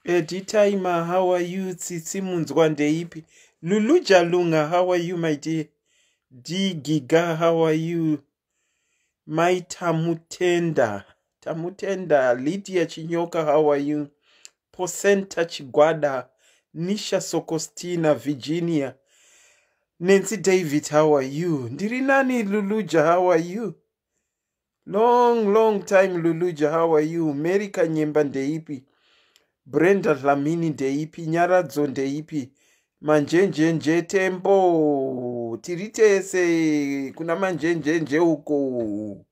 Eddie Timer, how are you? Tsitsi Munzwa ndeipi? Luluja Lunga, how are you my dear? D Giga, how are you? Mai Tamutenda, Tamutenda, Lydia Chinyoka, how are you? Posenta Chigwada, Nisha Sokostina, Virginia, Nancy David, how are you? Ndirinani Luluja, how are you? Long, long time Luluja, how are you? Mary Kanyemba ndeipi? Brenda Dlamini ndeipi? Nyaradzo ndeipi? Manjenjenje Tembo, tiri tese kuna manjenjenje uko.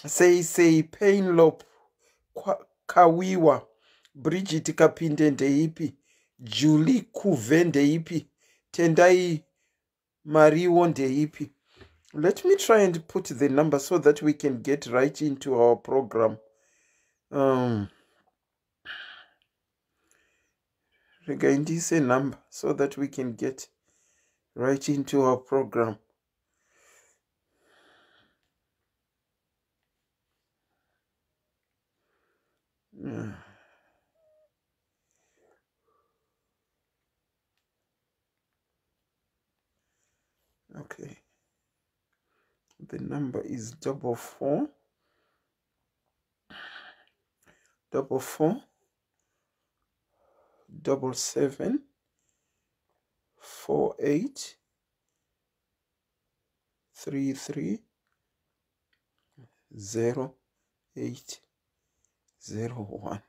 Sei sei Painlop Kawiwa, Bridget Kapinde ndeipi? Julie Kuve ndeipi? Tendai Mariwo ndeipi? Let me try and put the number so that we can get right into our program. Regai ndiise number so that we can get right into our program. Okay. The number is 44 44 77 48 33 0 8 0 1.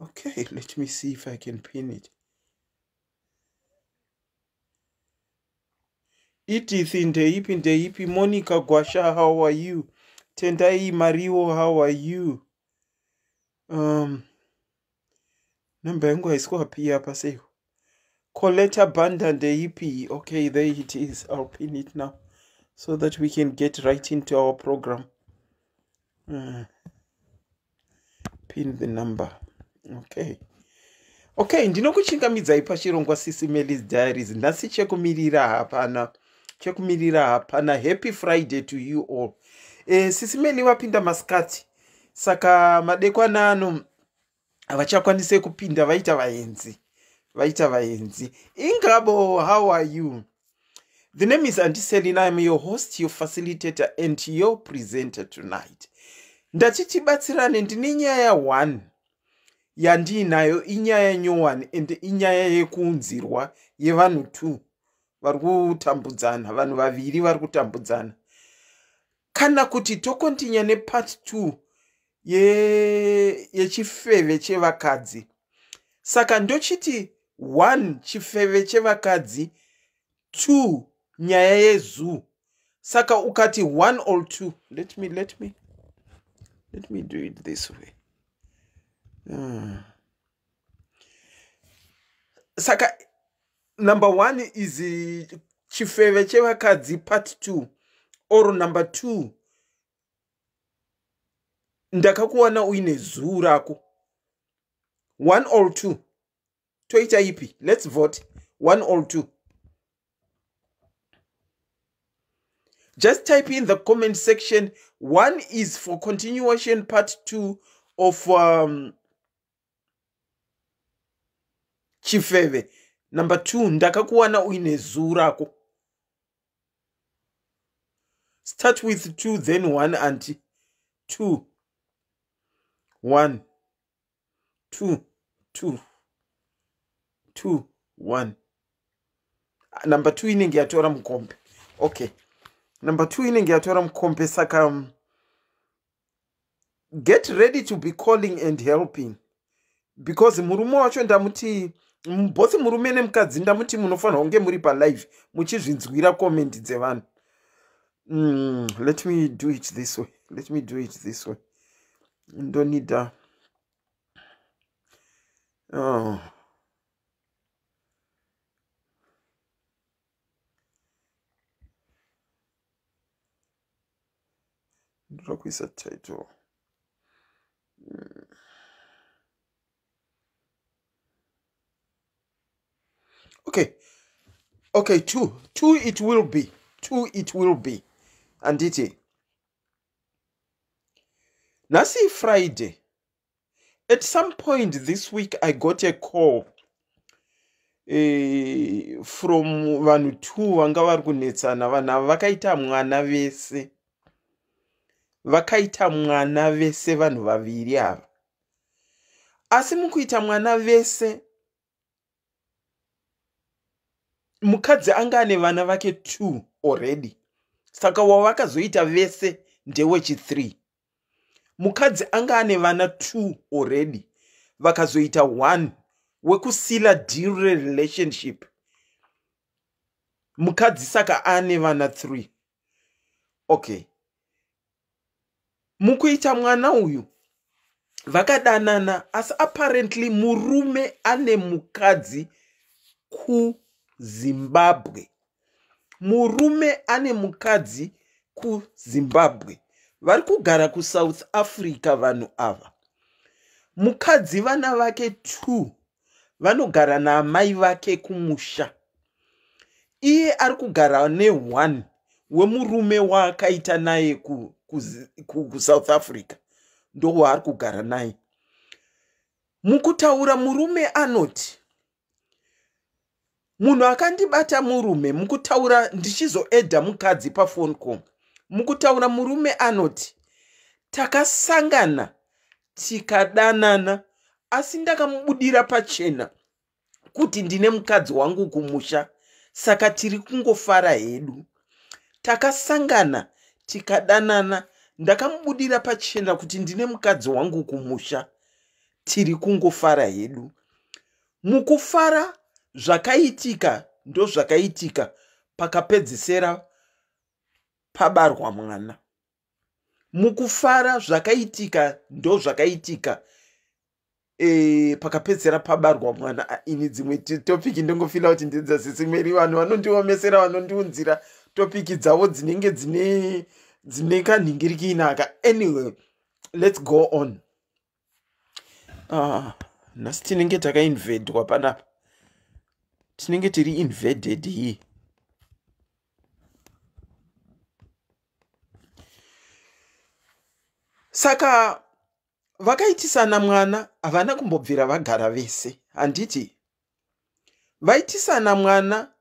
Okay, let me see if I can pin it. Edith ndeipi ndeipi? Monica Gwasha, how are you? Tendai Mariwo, how are you? Namba yangu haisi kuappear apa seiko. Coletta Banda ndeipi? Okay, there it is. I'll pin it now so that we can get right into our program. Pin the number. Okay. Okay, ndinokuchingamidzai pachirongwa Sisi Melly's Diaries. Nhasi chekumirira hapana. Chekumirira hapana. Happy Friday to you all. Sisi Melly vapinda masikati. Saka madekwana ano havachakwanise kupinda, vaita vaenzi. Vaita vaenzi. Ingabo, how are you? The name is Auntie Selina. I'm your host, your facilitator and your presenter tonight. Ndati tibatsirane, ndine nyaya 1 yandiinayo, inyaya nyowani ende inyaya yekuunzirwa yevanhu 2 vari kutambudzana, vanhu vaviri vari kutambudzana. Kana kuti tokontinya nepart 2 yechifeve chevakadzi. Saka ndochiti 1 chifeve chevakadzi, 2 nyaya yezoo. Saka ukati 1 or 2, let me do it this way. Saka number 1 is chifeve chevakadzi part 2, or number 2 ndakakuwana uine zoo rako. 1 or 2 toita ipi? Let's vote. 1 or 2. Just type in the comment section. 1 is for continuation part 2 of chifeve. Number 2 ndakakuwana uine zoo rako. Start with 2 then 1 auntie. 2 1 2 2 2 1. Number 2 inenge yatora mukombe. Okay. Number 2 inenge yatora mukombe. Saka get ready to be calling and helping, because murume wacho ndamuti, both murume nemukadzi ndamuti munofanirwa kunge muri palive muchizvinzwira comment dzevanhu. Let me do it this way. Let me do it this way. Ndonida. Oh. Ndoda kuisa title. Okay. Okay, 2. 2 it will be. 2 it will be. Anditi. Nhasi Friday. At some point this week I got a call from vanhu 2 vanga vari kunetsana. Vanhu ava vakaita mwana vese, vakaita mwana vese vanhu vaviri ava. Asi mukuita mwana vese, mukadzi anga ane vana vake 2 already, saka wavakazoita vese ndewechi 3. Mukadzi anga ane vana 2 already, vakazoita 1 wekusila deal relationship. Mukadzi saka ane vana 3. Okay, mukuita mwana uyu vakadanana, asi apparently murume ane mukadzi kuZimbabwe. Murume ane mukadzi kuZimbabwe, vari kugara kuSouth Africa vanhu ava. Mukadzi vana vake 2 vanogara naamai vake kumusha. Iye ari kugara ne1 wemurume waakaita naye kuSouth Africa, ndowaari kugara naye. Mukutaura murume anoti, munhu akandibata murume, mukutaura ndichizoedha mukadzi pafone call, mukutaura murume anoti takasangana tikadanana, asi ndakamubudira pachena kuti ndine mukadzi wangu kumusha, saka tiri kungofara hedu. Takasangana tikadanana, ndakamubudira pachena kuti ndine mukadzi wangu kumusha, tiri kungofara hedu. Mukufara zvakaitika ndozvakaitika, pakapedzisira pabarwa mwana. Mukufara zvakaitika ndozvakaitika, pakapedzisira pabarwa mwana. Ini dzimwe topiki ndongofila kuti ndedzasisimeri, vanhu vanondiomesera, vanondiunzira topiki dzavo dzinenge dzine kanhingirikinaka. Anyway, let's go on. Nhasi tinenge takainvedwa panapa, tinenge tiri invaded here. Saka vakaitisana mwana, havana kumbobvira vagara vese, handiti? Vaitisana mwana.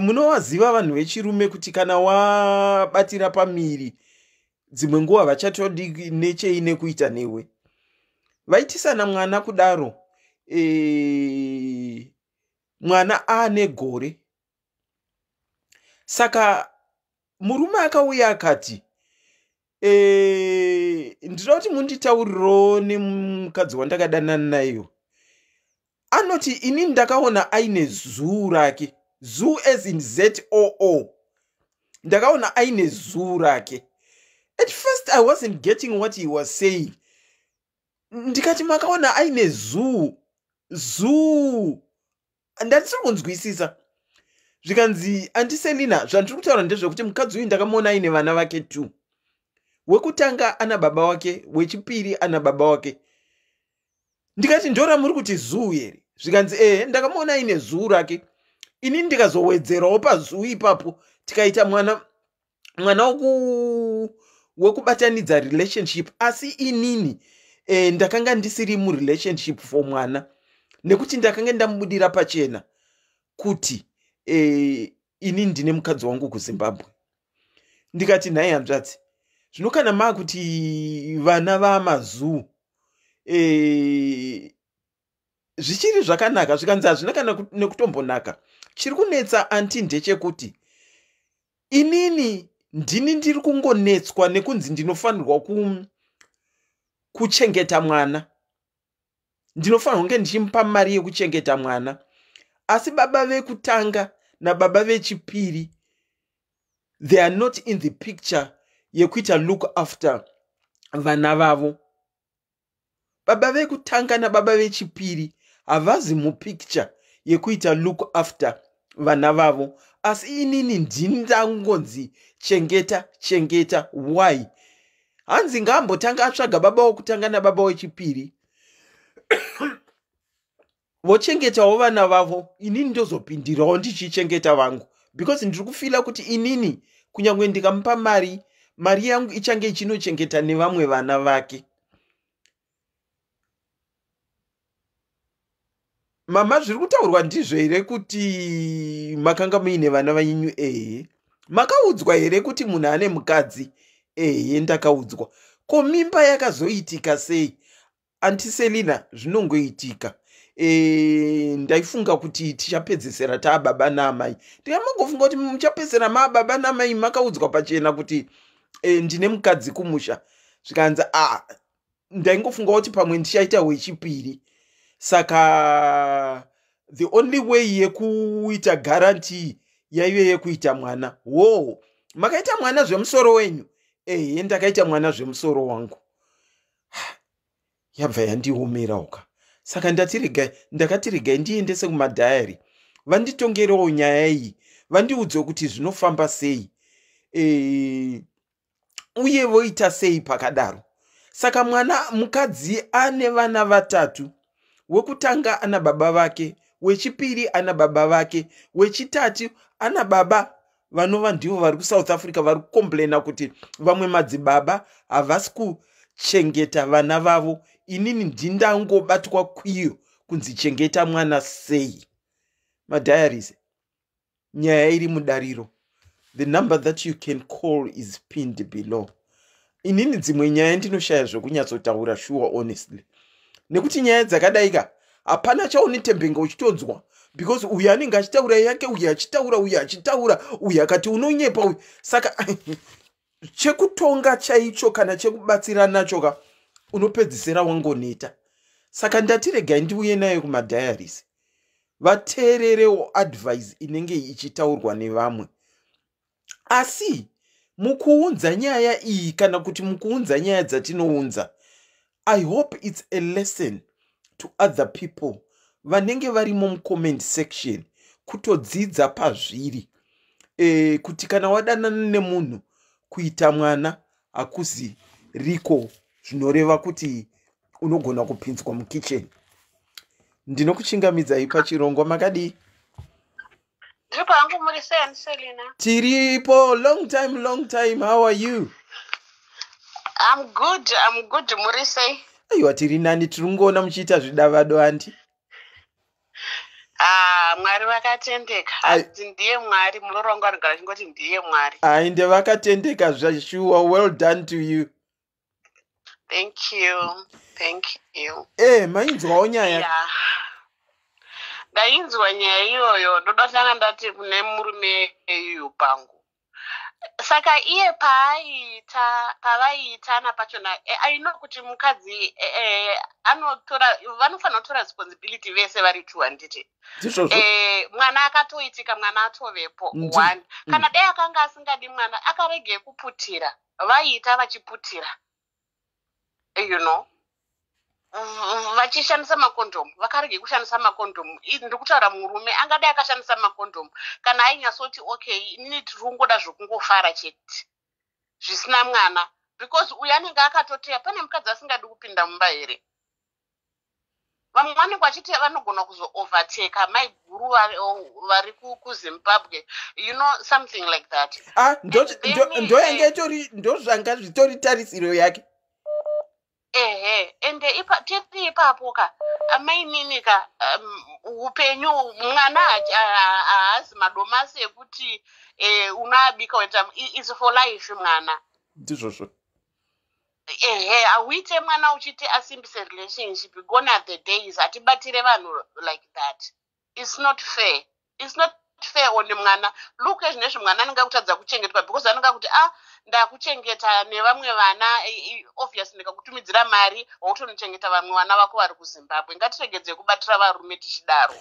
Munovaziva vanhu vechirume kuti kana wabatira pamiri dzimwe nguva vachatodi nechei nekuita newe. Vaitisana mwana kudaro, mwana aane gore. Saka murume akauya akati, ndinoda kuti munditaurirewo nemukadzi wandakadanana nayo. Anoti ini ndakaona aine zuu rake, zoo as in ZOO, ndakaona aine zuu rake. At first I wasn't getting what he was saying. Ndikati makaona aine zuu, zuu, ndandisiri kunzwisisa. Zvikanzi andiselina, zvandiri kutaura ndezvekuti mukadzi uyu ndakamuona aine vana vake 2. Wekutanga ana baba wake, wechipiri ana baba wake. Ndikati ndora muri kuti zuu here? Zvikanzi ehe, ndakamuona aine zuu rake. Ini ndikazowedzerawo pazuu ipapo, tikaita mwana wekubatanidza relationship. Asi inini ndakanga ndisiri murelationship for mwana, nekuti ndakanga ndamubudira pachena kuti ini ndine mukadzi wangu kuZimbabwe. Ndikati nhai hanzvadzi, zvino kana maakuti vana vamazuu zvichiri zvakanaka? Zvikanzi hazvina kana nekutombonaka. Chiri kunetsa anti ndechekuti inini ndini ndiri kungonetswa nekunzi ndinofanirwa kuchengeta mwana, ndinofanirwa kunge ndichimupa mari yekuchengeta mwana. Asi baba vekutanga nababa vechipiri, they are not in the picture yekuita look after vana vavo. Baba vekutanga nababa vechipiri havazi mupicture yekuita look after vana vavo. Asi inini ndini ndangonzi chengeta chengeta. Why? Hanzi ngaambotanga atsvaga baba wokutanga nababa wechipiri, vochengetawo vana vavo, inini ndozopindirawo ndichichengeta vangu, because ndiri kufila kuti inini kunyange ndikamupa mari, mari yangu ichange ichinochengeta nevamwe vana vake. Mama, zviri kutaurwa ndizvo here kuti makanga muine vana venyu? Ehe. Makaudzwa here kuti munhu ane mukadzi? Ehe, ndakaudzwa. Ko mimba yakazoitika sei? Auntie Selina, zvinongoitika. Ndaifunga kuti tichapedzesera taababa naamai. Ndikamangofunga kuti muchapedzesera maababa naamai, makaudzwa pachena kuti ndine mukadzi kumusha. Zvikanzi, a, ndaingofunga kuti pamwe ndichaita wechipiri, saka the only way yekuita guarantee yaive yekuita mwana. Wo, makaita mwana zvemusoro wenyu? Ehe, ndakaita mwana zvemusoro wangu. Yabva yandiomerawo. Saka ndati ndakati regai ndiendese kumadiary, vanditongerewo nyaya iyi, vandiudze kuti zvinofamba sei, uye voita sei pakadaro. Saka mwana mukadzi ane vana vatatu. Wekutanga ana baba vake, wechipiri ana baba vake, wechitatu ana baba vanova ndivo vari kuSouth Africa, vari kucomplaina kuti vamwe madzibaba havasi kuchengeta vana vavo. Inini ndindangobatwa kwiyo kunzi chengeta mwana sei. Madiaries, nyaya iri mudariro. The number that you can call is pinned below. Inini dzimwe nyaya ndinoshaya zvokunyatsotaura sure, honestly, nekuti nyaya dzakadaika hapana chaunetembenge uchitonzwa, because uyu anenge achitaura yake, uyu achitaura, uyu achitaura, uyu akati unonyepa uyu. Saka chekutonga chaicho kana chekubatsira nacho ka, unopedzisira wangoneta. Saka ndati regai ndiuye nayo kumadiaries, vateererewo advice inenge ichitaurwa nevamwe. Asi mukuunza nyaya iyi, kana kuti mukuunza nyaya dzatinounza, I hope it's a lesson to other people vanenge varimo mucomment section, kutodzidza pazviri, kuti kana wadanana nemunhu, kuita mwana hakuzi riko zvinoreva kuti unogona kupinzwa mukicheni. Ndinokuchingamidzai pachirongwa. Makadii? Ndiripo hangu. Muri sei, Selina? Tiripo. Long time, long time. How are you? I'm good, I'm good. Muri sei? Aiwa, tiri nani. Tiri kungoona muchiita zvidavado, auntie. Ah, Mwari vakatendeka. Hanzi ndiye Mwari. Muroora wangu anogara achingoti ndiye Mwari. Ainde vakatendeka zvashuwa. Well done to you. Thank you, thank you. Mainzwawo nyaya? Yeah, ndainzwa nyaya iyoyo. Ndoda tanga ndati kune murume iyu pangu. Saka iye paaita, pavaiitana pachona, I know kuti mukadzi anotora, vanofanira kutora responsibility vese vari two, handiti? Ndizvozvo. Mwana akatoitika, mwana atovepo. One, kana dai akanga asingadi mwana, akaregei kuputira? Vaiita vachiputira, vachishandisa makondomu. Vakarege kushandisa makondomu? Ndiri kutaura murume angadai akashandisa makondomu, kana ainyatsoti, okay, inini tiri kungoda zvokungofara chete zvisina mwana, because uyu anenge akatoteya. Pane mukadzi asingadi kupinda mumba here? Vamwe vanenge vachiti vanogona kuzoovertaka maiguru vari kuZimbabwe, something like that. Ah, ndoyanga itori, ndozvanga zvitori tarisiro yake. Ehe, ende tiri ipapo ka, amainini ka, upenyu, mwana haazi madomasi ekuti unoabika woita. Is for life mwana. Ndizvozvo. Ehe, hauite mwana uchiti asimbise relationship. Gone are the days hatibatire vanhu like that. It's not fair, it's not fair on mwana. Look, ezvinezvi mwana anenge akutadza kuchengetwa because anenge akuti, ah, ndakuchengeta nevamwe vana. Obviously ndikakutumidzira mari, wautonochengeta vamwe vana vako vari kuZimbabwe. Ngatiregedze kubatira varume tichidaro.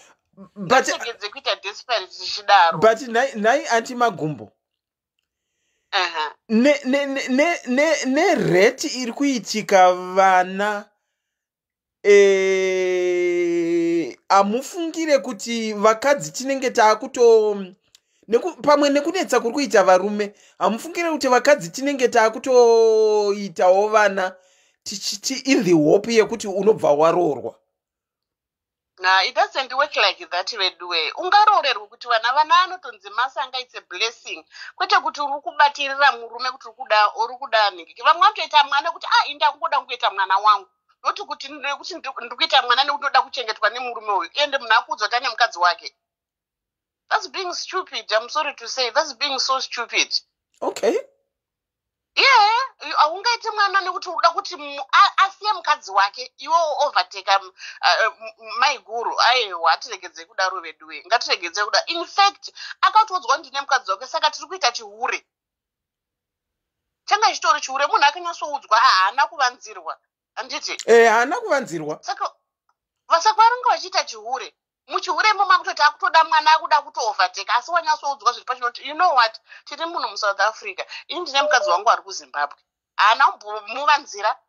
Ngatiregedze kuita desperate tichidaro. But nhai Auntie Magumbo, nerate iri kuitika vana, hamufungire kuti vakadzi tinenge taakuto pamwe nekunetsa kuri kuita varume, hamufungire kuti vakadzi tinenge taakutoitawo vana tichiti in the hope yekuti unobva waroorwa? Na, it doesn't work like that, veduwe. Ungaroorerwe kuti vana, vana anotonzi masanga. It's a blessing, kwete kuti uri kubatirira murume kuti uri kuda nhingi. Vamwe vanotoita mwana kuti, ah, inda kungoda kungoita mwana wangu. Noti kuti nekuti ndiri kuita mwana nekuti ndoda kuchengetwa nemurume uyu, ende munhu akuudzwa kuti ane mukadzi wake. That's being stupid. I'm sorry to say, that's being so stupid. Yeah, haungaiti mwana nekuti uda kuti asiye mukadzi wake, iwe overtake maiguru. Aiwa, hatiregedzei kudaro veduwe, ngatiregedzei kudaro. In fact, akatoudzwa kuti ndine mukadzi wake, saka tiri kuita chihure. Changa chitori chihure. Munhu akanyatsoudzwa, haana kuvanzirwa, handiti? Haana kuvanzirwa. Saka varinge vachiita chihure. Muchihure imomo akutoti akutoda mwana, akuda kutoovertake, asi wanyatsoudzwa zviri pachino kuti, you know what, tiri muno muSouth Africa, ini ndine mukadzi wangu ari kuZimbabwe. Haana kumbomuvanzira,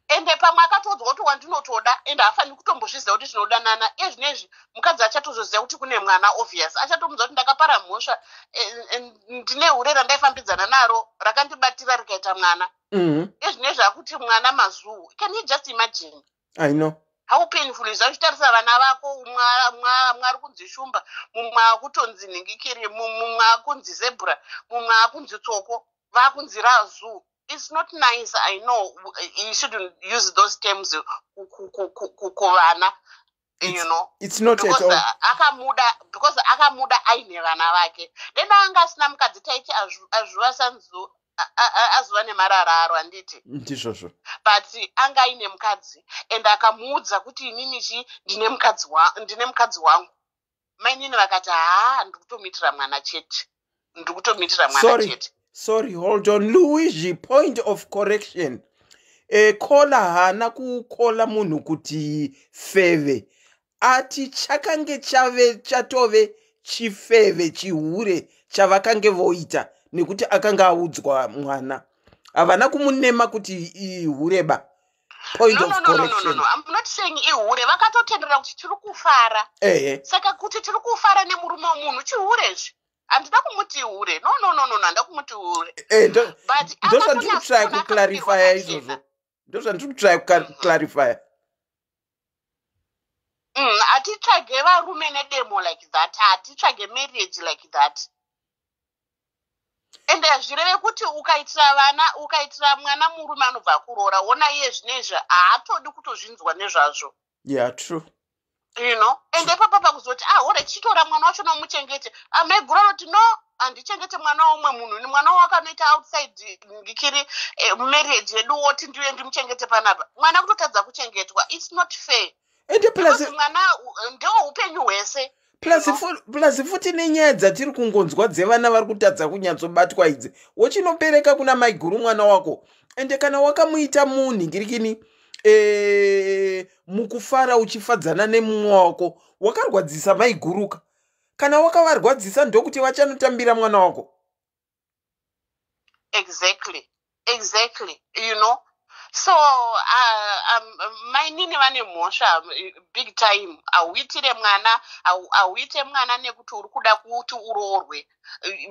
ende pamwe akatoudzwa kuti wandinotoda, ende haafaniri kutombozviziva kuti tinodanana. Iye zvinezvi mukadzi achatozoziva kuti kune mwana, obvious achatomudza kuti ndakapara mhosva, ndine hure randaifambidzana naro rakandibatira rikaita mwana. Iye zvinezvi akuti mwana mazuu. Can you just imagine? I know. How painful is uchitarisa vana vako, umwe ari kunzi shumba, mumwe akutonzi nhingikiri, mumwe akunzi zebra, mumwe akunzi tsoko, vakunzi razuu. It's not nice. I know you shouldn't use those terms kuvana, you know. It's not at all. Akamuda because akamuda aine vana vake. Dena anga asina mukadzi, taiti azuva sanzu azuva nemarara aro, handiti? Ndizvozvo. But anga aine mukadzi and akamuudza kuti inini chi ndine mukadzi wangu. Mainini vakati, haa, ndiri kutomuitira mwana chete, ndiri kutomuitira mwana chete. Sorry, hold on, Luigi. Point of correction. Caller haana kucalla munhu kuti feve. Ati chakange chave chatove chifeve, chihure chavakange voita, nekuti akanga audzwa mwana. Havana kumunema kuti ihureba. Point No, of no, no, no, no, no, correction. no. I'm not saying ihure. Vakatotendera kuti tiri kufara. Saka kuti tiri kufara nemurume wemunhu, chihurezvi. Handida kumuti hure. No, no, no, no, no, handida kumuti hure. But Ndozvandiri kutraya akatonyatsoona kuclarifya akapirwa. izvozvo. Ndozvandiri kutraya kuclarifya. Hatitsvage varume nedemo like that. Hatitsvage marriage like that. Ende hazvireve kuti ukaitira vana, ukaitira mwana murume anobva akuroora. Ona iye zvinezvi haatodi kutozvinzwa nezvazvo. Yeah, true. Ende ipapa pakuzoti, ah, ore chitora mwana wacho nomuchengete, amaiguru anoti, no, handichengete mwana waumwe munhu. Ni mwana wakanoita outside ngikiri marriage yedu, woti ndiuye ndimuchengete panapa, mwana kutotadza kuchengetwa. It's not fair. Ende plus because mwana ndewo upenyu hwese. Plus No. Plus futi nenyaya dzatiri kungonzwa dzevana vari kutadza kunyatsobatwa idzi, wochinopereka kuna maiguru mwana wako, ende kana wakamuita munhingirikini mukufara uchifadzana nemumwe wako, wakarwadzisa maiguruka. Kana wakavarwadzisa, ndokuti vachanotambira mwana wako. Exactly. So mainini vane mhosva big time. Hauitire mwana, hauite mwana nekuti uri kuda kuti uroorwe,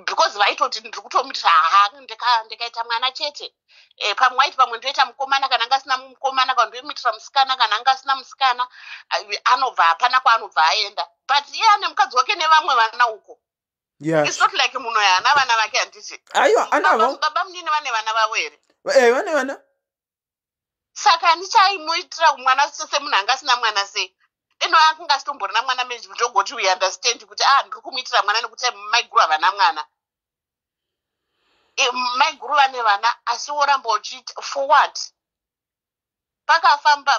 because vaitoti ndiri kutomuitira, haha, ndikaita mwana chete. Pamwe waiti pamwe ndoita mukomana, kana anga asina mukomana, kana ndomuitira musikana, kana anga asina musikana, anobva hapana kwaanobva aenda. But iye ane mukadzi wake nevamwe vana uko. It's not like munhu haana vana vake, handiti? Aiwa, anavo. Baba munini vane vana vavo here? Vane vana. Saka handichaimuitira mwana semunhu anga asina mwana sei? Eno akanga asitomborina mwana meji, ndogoti we understand kuti, ah, ndiri kumuitira mwana nekuti maiguru havana mwana. Maiguru vane vana, asi woramba uchiita for what?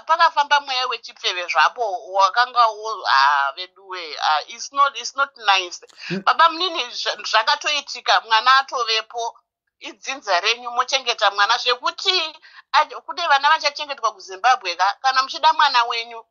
Pakafamba mweya wechipfeve zvapo wakanga ah, veduwe, ah, it's not nice. Baba munini, zvakatoitika, mwana atovepo, idzinza renyu, mochengeta mwana zvekuti kune vana vachachengetwa kuZimbabwe ka. Kana muchida mwana wenyu,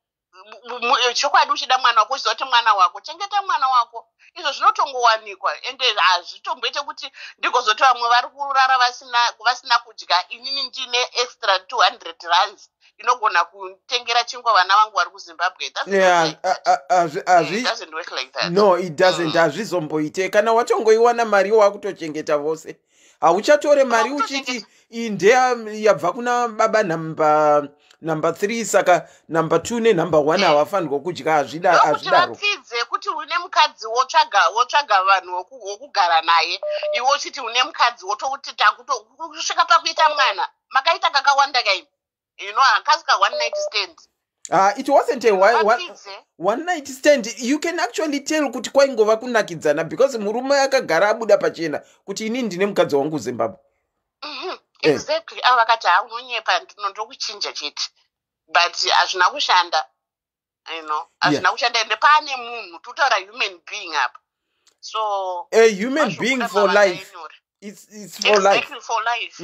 chokwadi uchida mwana wako, uchiziva kuti mwana wako, chengeta mwana wako. Izvo zvinotongowanikwa, ende hazvitomboite kuti ndigozoti vamwe vari kurara vasina kudya, inini ndine extra 200 rands inogona kutengera chingwa vana vangu vari kuZimbabwe. No, it doesn't. Hazvizomboite. Kana watongoiwana mari, wakutochengeta vose. Hauchatore mari uchiti iyi ndeya yabva kuna baba number 3, saka number 2 nenumber 1 havafanirwa kudya. Hazvidaro. Vapfidze kuti une mukadzi, wotsvaga vanhu wokugara naye, iwe uchiti une mukadzi, wotouti takuto kusvika pakuita mwana. Makaita kakawanda kaimi. Hakasi ka one night stand. It wasn't a one night stand. You can actually tell kuti kwaingova kunakidzana, because murume akagara abuda pachena kuti inini ndine mukadzi wangu Zimbabwe. Exactly. Ava vakati, "Ha, unonyepa, ndinokuchinja chete," but hazvina kushanda. Hazvina kushanda. Ende paane munhu, totaura human being apa, so A human being for life. It's for life. For life.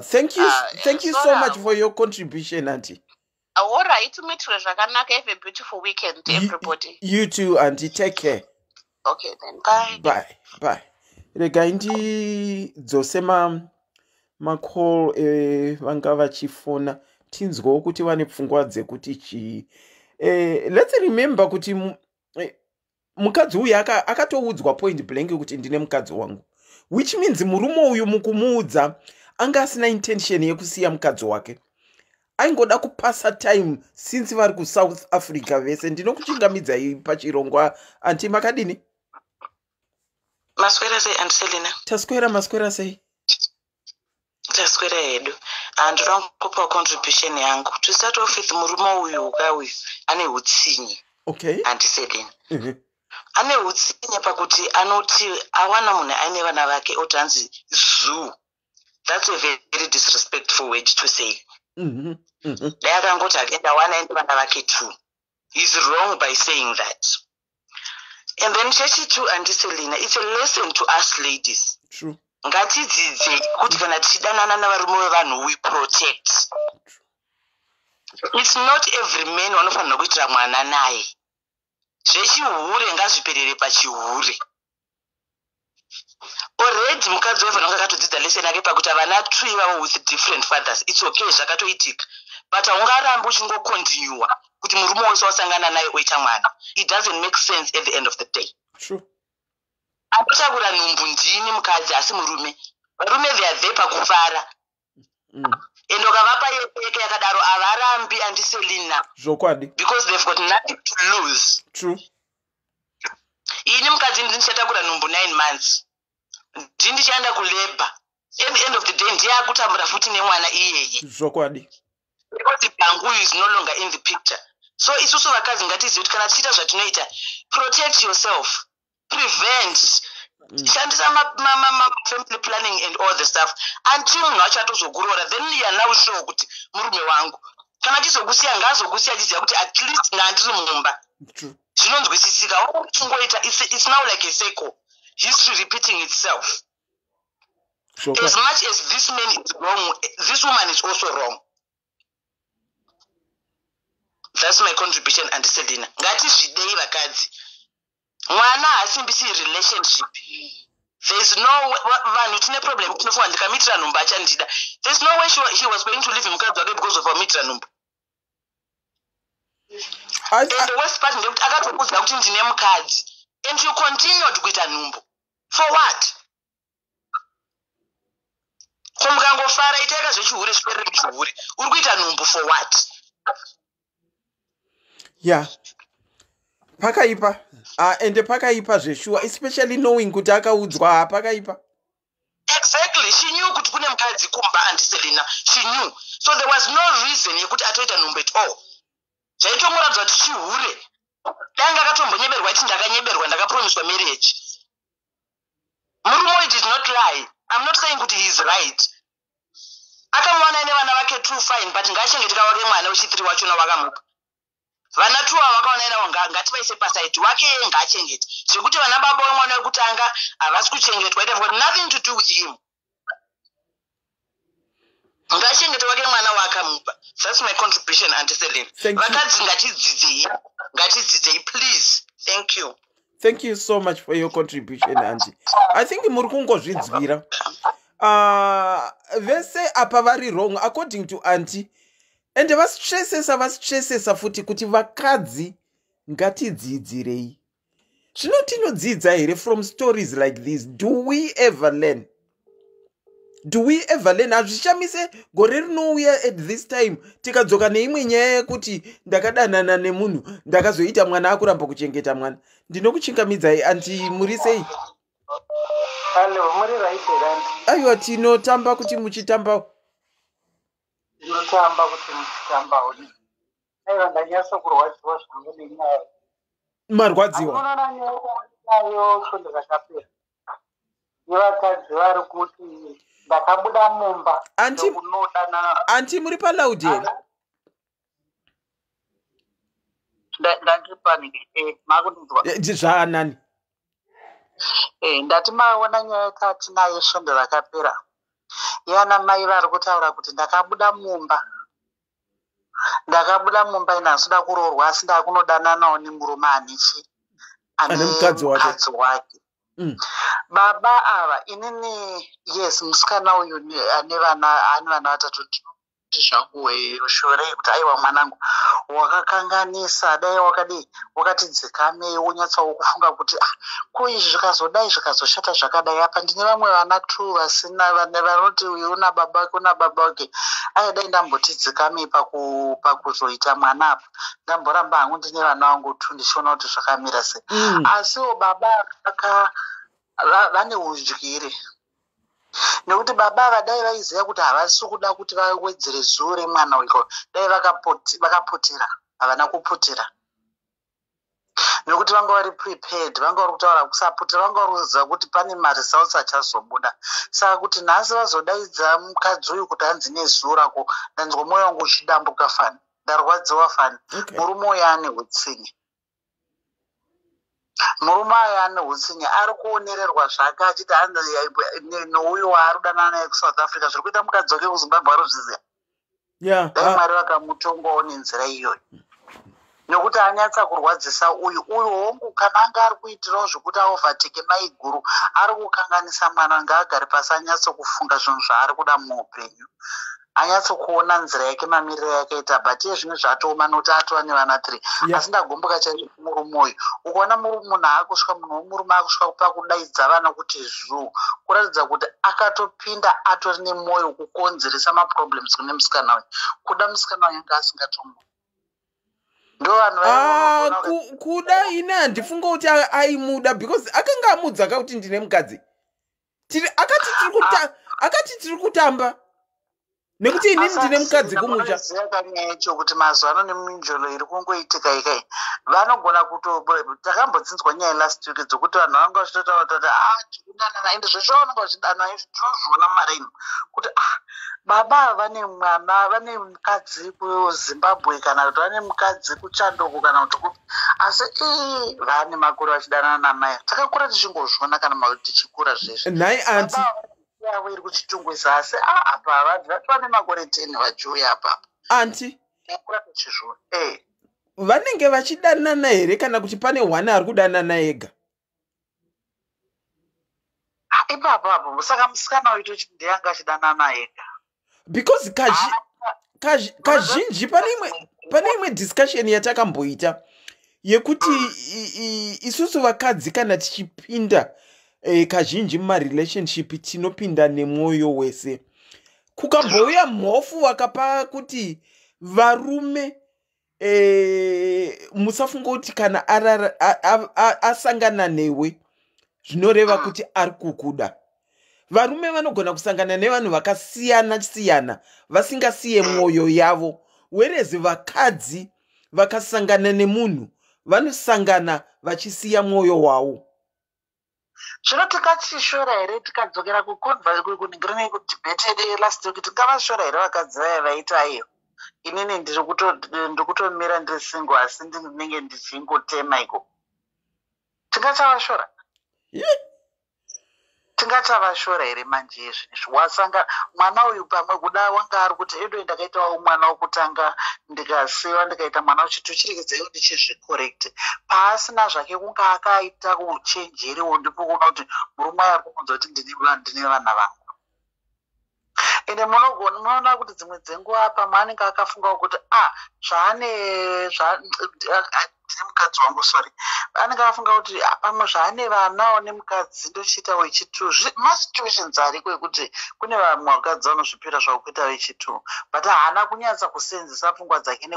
Thank you. Thank you so much for your contribution, auntie. All right, muitirwe zvakanaka. Have a beautiful weekend, everybody. You too, auntie. Take care. Okay then, bye. Bye bye. Regai ndidzose macall vanga vachifona, tinzwewo kuti vane pfungwa dzekuti chii. Let's remember kuti mukadzi uyu akatoudzwa point blank kuti ndine mukadzi wangu, which means murume uyu mukumuudza anga asina intention yekusiya mukadzi wake, aingoda kupasa time since vari kuSouth Africa vese. Ndinokuchingamidzai pachirongwa, auntie. Makadini? Maswera sei, Auntie Selina? Taswera. Maswera sei? Taswera hedu. Ndoda kupa contribution yangu. To start off with, murume uyu ka uyu ane utsinye. Auntie Selina, ane utsinye pakuti anoti awana munhu aine vana vake, oti hanzi zoo. That's a very disrespectful word to say. Dai akangoti akaenda wana aine vana vake two. He's wrong by saying that. And then chechitu, Auntie Selina, it's a lesson to us ladies. True. Ngatidzidzei kuti kana tichidanana navarume vevanhu, we protect. It's not every man wanofanira kuitira mwana naye. Zvechihure ngazviperere pachihure. Already mukadzi waifanira kunge akatodzidza lesson yake pakuti vana two ivavo with different fathers, it's okay, zvakatoitika, but haungarambi uchingocontinua kuti murume wese wasangana naye oita mwana. It doesn't make sense at the end of the day. True. Anotakura nhumbu ndini mukadzi, asi murume, varume, they are there pakufara. And ukavapa yeke yakadaro, havarambi, Auntie Selina. Zvokwadi. Because they've got nothing to lose. True. Ini mukadzi ndichatakura nhumbu 9 months, ndini ndichaenda kulabour. At the end of the day, ndiye akutambura futi nemwana iyeye. Zvokwadi. Because bhanguyu is no longer in the picture. So isusu vakadzi ngatizive kuti kana tichiita zvatinoita, protect yourself, prevent, shandisa family planning and all the stuff until munhu wacho atozokuroora. Then you are now sure kuti murume wangu kana achizokusiya, ngaazokusiya achiziva kuti at least ngandiri mumba. True. Zvinonzwisisika. Uchingoita, it's now like a circle, history repeating itself. As much as this man is wrong, this woman is also wrong. That's my contribution, Auntie Selina. Ngatizvidei vakadzi. Mwana haasimbisi relationship. There is no, vanhu tine problem, tinofunga ndikamitira nhumbu achandida. There's no way he was going to leave mukadzi wake because of amitira nhumbu. And the worst part ndekuti akatokuudza kuti ndine mukadzi, and you continued kuita nhumbu for what? Ko mukangofara, itaika zvechihure zviperere muchihure. Uri kuita nhumbu for what? Yeah, pakaipa. Ende pakaipa zveshuwa, especially knowing kuti akaudzwa. Ha, pakaipa. Exactly. She knew kuti kune mukadzi kumba, Auntie Selina. She knew, so there was no reason yekuti atoita nhumbu at all. Zvaitongoratidza kuti chihure. Danga akatombonyeberwa iti ndakanyeberwa, ndakapromiswa marriage. Murume uyu did not lie. I'm not saying kuti he is right. Akamuwana ine vana vake two, fine, but ngaachengeteka wake mwana wechithree wachona wakamupa. Vana two ava vakaona inavo, ngativaise paside wake, iye ngaachengete. Zvekuti vana baba wemwana wekutanga havasi kuchengetwa, it have got nothing to do with him. Ngachengete wake mwana waakamupa. That's my contribution, Auntie Selin. Thank you. Vakadzi ngatidzidzei, ngatidzidzei, please. Thank you. Thank you so much for your contribution, auntie. I think muri kungozvidzwira. Vese apa vari wrong according to auntie. Ende vasitressesa, vasitressesa futi kuti vakadzi ngatidzidzirei. Zvino tinodzidza here from stories like this? Do we ever learn? Do we ever learn? Hazvishamise gore rinouya at this time tikadzoka neimwe nyaya yekuti ndakadanana nemunhu, ndakazoita mwana, akuramba kuchengeta mwana. Ndinokuchingamidzai, auntie. Muri sei? Hallo, muri right here, auntie? Aiwa, tinotamba kuti muchitamba. Ndinotamba kuti muchitambawo. Aiwa, ndanyatsokurwadziwa zvangu nenyaya. Marwadziwa? Unoona nyaya nayo svondo rakapera nevakadzi vari kuti ndakabuda mumba Aunty- ndokunodanana. Aunty, muri paloud here? Ndandiri panike, makundinzwa? Zvaanani. Ndati maona nyaya yatinayo svondo rakapera yana mai vari kutaura kuti ndakabuda mumba, ndakabuda mumba, ine handisida kuroorwa, asi ndakunodananawo nemurume ane chi Ane mukadzi wake. Mukadzi wake. Baba ava, inini, yes, musikana uyu ane vana vatatu. Ndinoti zvangu shorei kuti aiwa, mwanangu, wakakanganisa. Dai wakadii, wakati dzikamei, wonyatsawo kufunga kuti, ah, ko izvi zvikazodai, zvikazoshata zvakadai, apa ndine vamwe vana two vasina vanoti uyu una baba wake, una baba wake. Aya, dai ndamboti dzikamei pakuzoita mwana apa, ndamboramba hangu ndine vana vangu two, ndichiona kuti zvakamira sei. Asiwo baba vane udyire, nekuti baba ava dai vaiziva kuti havasi kuda kuti vawedzere zuva remwana uyu, dai vakaputira. Havana kuputira nekuti vanga vari prepared, vanga vari kutaura kusaputira, vanga vari kuziva kuti pane maresults achazobuda. Saka kuti nhasi vazodaidza mukadzi uyu kuti hanzi nezuva rako, ndanzwa mwoyo wangu uchidambuka fani, ndarwadziwa fani. Murume uyu ane utsinye, murume ayo ane utsinye, ari kuonererwa zvake achiti hanzi nouyu waari kudanana naye kuSouth Africa, zviri kuita mukadzi wake kuZimbabwe arozviziva. Dai Mwari vakamutongawo nenzira iyoyo, nekuti anyatsa kurwadzisa uyu. Uyu hongu, kana anga ari kuitirawo zvekuti aovertake maiguru, ari kukanganisa mwana. Ngaagare pasi, anyatsokufunga zvinhu zvaari kuda muupenyu, anyatsokuona nzira yake, mamiriro yakaita. But iye zvino zvatooma nokuti atova nevana three. Asi ndagumbuka chaizvo murume uyu. Ukaona munhu akusvika, munhu wemurume akusvika pakudaidza vana kuti zoo, kuratidza kuti akatopinda atori nemwoyo kukonzeresa maproblems kune musikana uyu. Kuda musikana uyu anga asingatomudi, ndo vanhu Ah, vaiona. Kuda ine handifunga kuti aimuda, because akanga amudza kakuti ndine mukadzi. Akati tiri kutamba nekuti inini ndine mukadzi kumusha. Munoziva kanyaya yacho kuti mazuva ano neminjolo iri kungoitika ikai, vanogona kuto takambodzinzwa nyaya last week dzokuti vanhu vanga vachitotaura kuti ah, tikudanana, ende zveshe vanonga vachidanana izvi tinozviona mumareni kuti ah, baba ava vane mwana, vane mukadzi kuZimbabwe, kana kuti vane mukadzi kuchandoko, kana kuti kupi, asi ii vane makore vachidanana namai. Takakura tichingozviona kana tichikura zvezvi. Nhai aunty. Baba yavo iri kuChitungwiza, asi a apa havabvi, vatova nemakore 10 vachiuya apapa. Aunty. Takura tichizviona. Vanenge vachidanana here, kana kuti pane one ari kudanana ega? Ah, ipapo apo, saka musikana uyu tochiti ndeyanga achidanana ega? Because kazhinji pane imwe discussion yatakamboita yekuti isusu vakadzi kana tichipinda kazhinji mumarelationship tinopinda nemwoyo wese. Kukambouya mhofu vakapa kuti varume musafunga kuti kana asangana newe zvinoreva kuti ari kukuda. Varume vanogona kusangana nevanhu vakasiyana siyana vasingasiye mwoyo yavo, whereas vakadzi vakasangana nemunhu vanosangana vachisiya mwoyo wavo. Zvino tikachishora here, tikadzokera kukuningirine kudebate yedu last week, tingavashora here vakadzi vaya vaita iyo, inini ndiri kutomira ndiri single, asi ndinenge ndichingotema iko? Tingachavashora? Tingachavashora here manje izvi? Wasanga mwana uyu, pamwe kuda wanga ari kuti edo ndakaitawo mwana wokutanga, ndikasiwa, ndikaita mwana wechitu, chiregedzaiwo ndichizvicorrect. Paasina zvake kunge akaita uchenjeriwo, ndipo kuona kuti murume uyu ari kumunzwa kuti ndine vana vangu. Ende munogona munoona kuti dzimwe dzenguva pamwe anenge akafungawo kuti a zvaane ndine mukadzi wangu, sorry. Anenge afunga kuti, "Ah, pamwe zvaane vanawo nemukadzi, ndochiita wechitu." Masituations ariko ekuti kune vamwe vakadzi vanozvipira zvavo kuita vechitu, but haana kunyatsa kusenzesa pfungwa dzake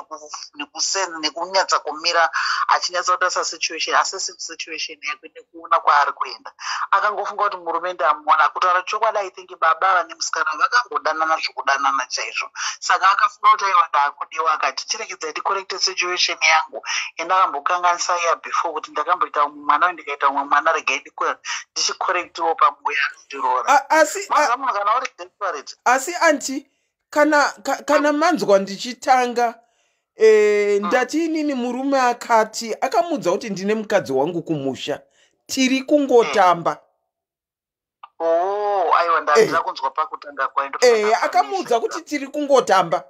nekunyatsa kumira achinyatsa kutarisa situation, assessing situation yake nekuona kwaari kuenda. Akangofunga kuti murume ndamuona. Kutaura chokwadi, I think baba vane musikana vakangodanana zvokudanana chaizvo, saka akafunga kuti, "Aiwa, ndaakudiwa." Akati, "Chiregedzai ndicorrecte situation yangu." Ende akambokanganisa iya before kuti ndakamboita umwe mwana uyu, ndikaita umwe mwana, regai ndichicorrectiwo pamwe anondiroora. Asi Maza munhu kana uri desperate. Asi aunty, kana manzwa ndichitanga, ndati inini murume akati akamuudza kuti, "Ndine mukadzi wangu kumusha, tiri kungotamba." Oh, aiwa, ndandira kunzwa pakutanga kwayo. Akamuudza kuti tiri kungotamba.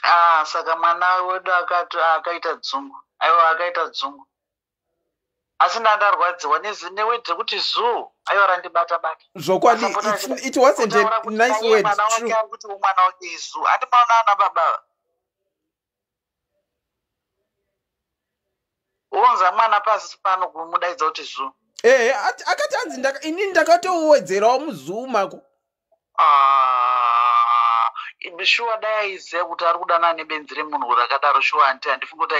Ah, saka mwana wedu akati akaita dzungu. Aiwa, akaita dzungu, asi ndandarwadziwa neword rekuti zoo. Aiwa, randibata bata. Zvokwadi. It wasn't a nice word. Mwana wake ari kuti mwana wake izoo. Andimaona ana baba unza mwana pasi pano kumudaidza kuti zoo. Ehe, akati anzi, "Inini ndakatowedzerawo muzoo mako." Ah, shuwa, dai aiziva kuti ari kudanana nebenzi remunhu rakadaro, shuwa aunty, handifungi kuti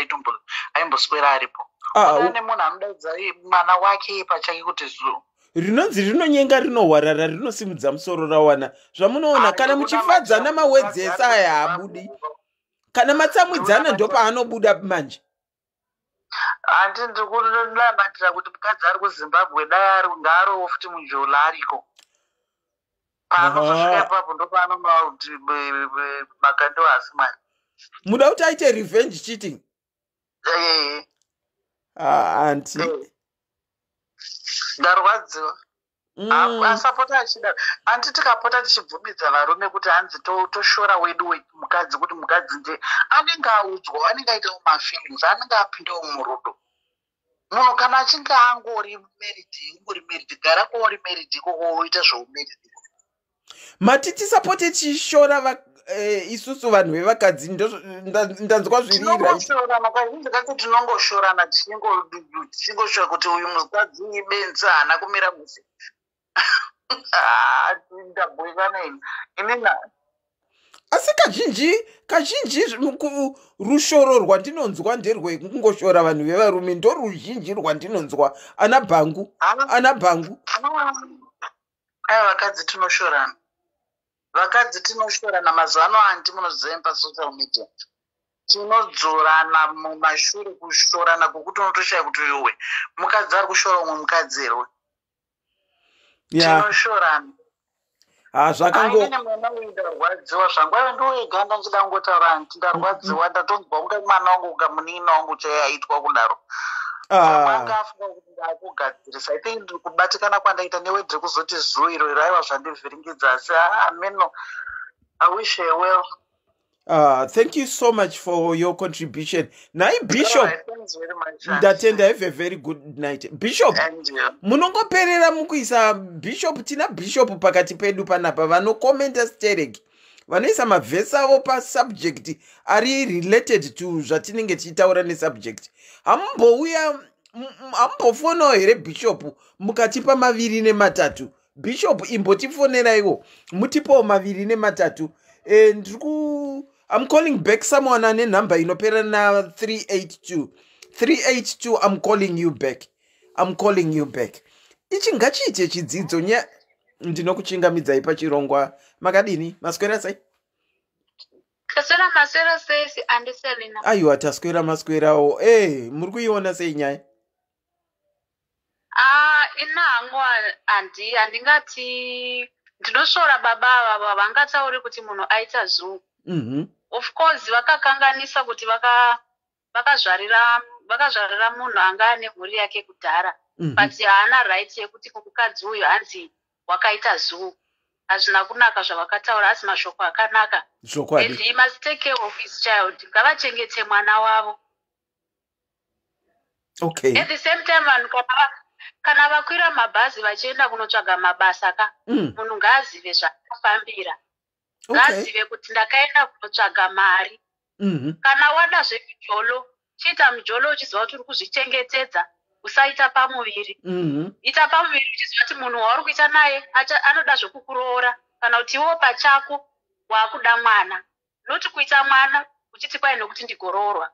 aimboswera aripo. Ah, nemunhu anodaidza mwana wake pachake kuti zoo. Rinonzi rinonyenga rinohwarara, rinosimudza musoro rawana zvamunoona. Ah, Kana muchifadzana, mawords ese aya haabudi. Kana matsamwidzana, ndopaanobuda manje. Handi ndikunamatira kuti mukadzi ari kuZimbabwe dai ari ngaarowo futi mujola ariko paanozosvika ipapo, ndopaanoona kuti makando asi Mwari. Muda kuti aite revenge cheating? Ee. Ah, aunty. Ndarwadziwa. Asapota achida aunty, tikapota tichibvumidza varume kuti hanzi toshora wedu mukadzi kuti mukadzi nde anenge audzwa, anenge aitawo mafeelings, anenge apindawo murudo. Munhu kana achinge angori married, ungori married, gara kwauri married ikoko, woita zveumarried. Mati tisapote tichishora isusu vanhu vevakadzi? Ndanzwa zviri right. Tinongoshorana kazhinji kacho, tinongoshorana tichingoshora kuti uyu mukadzi ibenzi, haana kumira musi. Ah, ndabhoikana ini inina. Asi kazhinji kazhinji rushoro rwandinonzwa nderwekungoshora vanhu vevarume, ndo ruzhinji rwandinonzwa, ana bhangu, ana bhangu. Aya, vakadzi tinoshorana, vakadzi tinoshorana mazuva ano aunty. Munoziva, pasocial media tinodzorana mumashure, kushorana kwokuti unotoshaya kuti uyowe mukadzi ari kushora umwe mukadzi here. Tinoshorana. Ha, zvakango Ainini mwana uyu ndarwadziwa zvangu. Aiwa, ndiwega ndachida kungotaura aunty, ndarwadziwa, ndatonzwa kunge mwana wangu, kunga munin'ina wangu chaiye aitwa kudaro. Anga afunga kuti ndakugadzirisa. I think ndiri kubatikana kwandaita neword rekuzoti zoo iro iro. Aiwa, zvandivhiringidza, asi ameno, I wish her well. Thank you so much for your contribution. Nhai Bishop. Alright, thanks very much, aunty. Ndatenda. Have a very good night, Bishop. And you. Munongoperera mukuisa Bishop. Tina Bishop pakati pedu panapa vanokomenta sterek, vanoisa mavhesi avo pasubject ari related to zvatinenge tichitaura nesubject. Hamumbouya, hamumbofonawo here, Bishop, mukatipa maviri nematatu? Bishop, imbotifoneraiwo mutipowo maviri nematatu. Ndiri ku I'm calling back someone ane nhamba inopera na382, 382. I'm calling you back, I'm calling you back. Ichi ngachiite chidzidzo nya. Ndinokuchingamidzai pachirongwa. Makadini? Maswera sei? Taswera, maswera sei, aunty Selina? Aiwa, taswera, maswerawo. E, muri kuiona sei nyaya? Ah, ina hangu handi handingati ndinosvora baba ava. Vangatauri kuti munhu aita zoo. Of course vakakanganisa kuti vakazvarira munhu anga ane mhuri yake kudhara, but haana right yekuti kumukadzi uyu hanzi wakaita zoo. Hazvina kunaka zvavakataura, asi mashoko akanaka. Zvokwadi. And he must take care of his child. Ngavachengete mwana wavo. At the same time, vanhu kana vakwira mabhazi vachienda kunotsvaga mabasa ka, munhu ngaazive zvaakafambira. Ngaazive kuti ndakaenda kunotsvaga mari. Kana wada zvemijolo. Chiita mujolo uchiziva kuti uri kuzvichengetedza, usaita pamuviri. Ita pamuviri uchiziva kuti munhu wauri kuita naye anoda zvekukuroora, kana kuti iwo pachako waakuda mwana, noti kuita mwana uchiti kwai nokuti ndigoroorwa.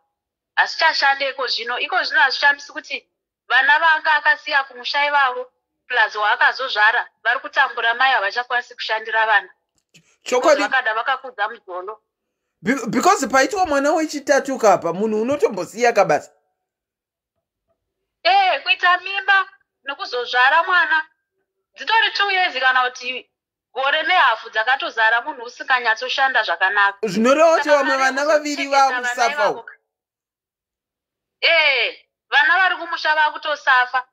Hazvichashande iko zvino. Iko zvino hazvishamisi kuti vana vanga akasiya kumusha ivavo, plus waakazozvara, vari kutambura. Mai havachakwanisi kushandira vana. Chokwadi. Vakada vakakudza mujolo. Because paitwa mwana wechitatu kapa, munhu unotombosiya kabasa. Ee, kuita mimba nokuzozvara mwana dzitori 2 years kana kuti gore nehafu dzakatozara, munhu usinganyatsoshanda zvakanaka. Zvinoreva kuti Saka vamwe mari vana vaviri yekuzochengeta vana vakusafa. ivavo. Ee, vana vari kumusha vakutosafa.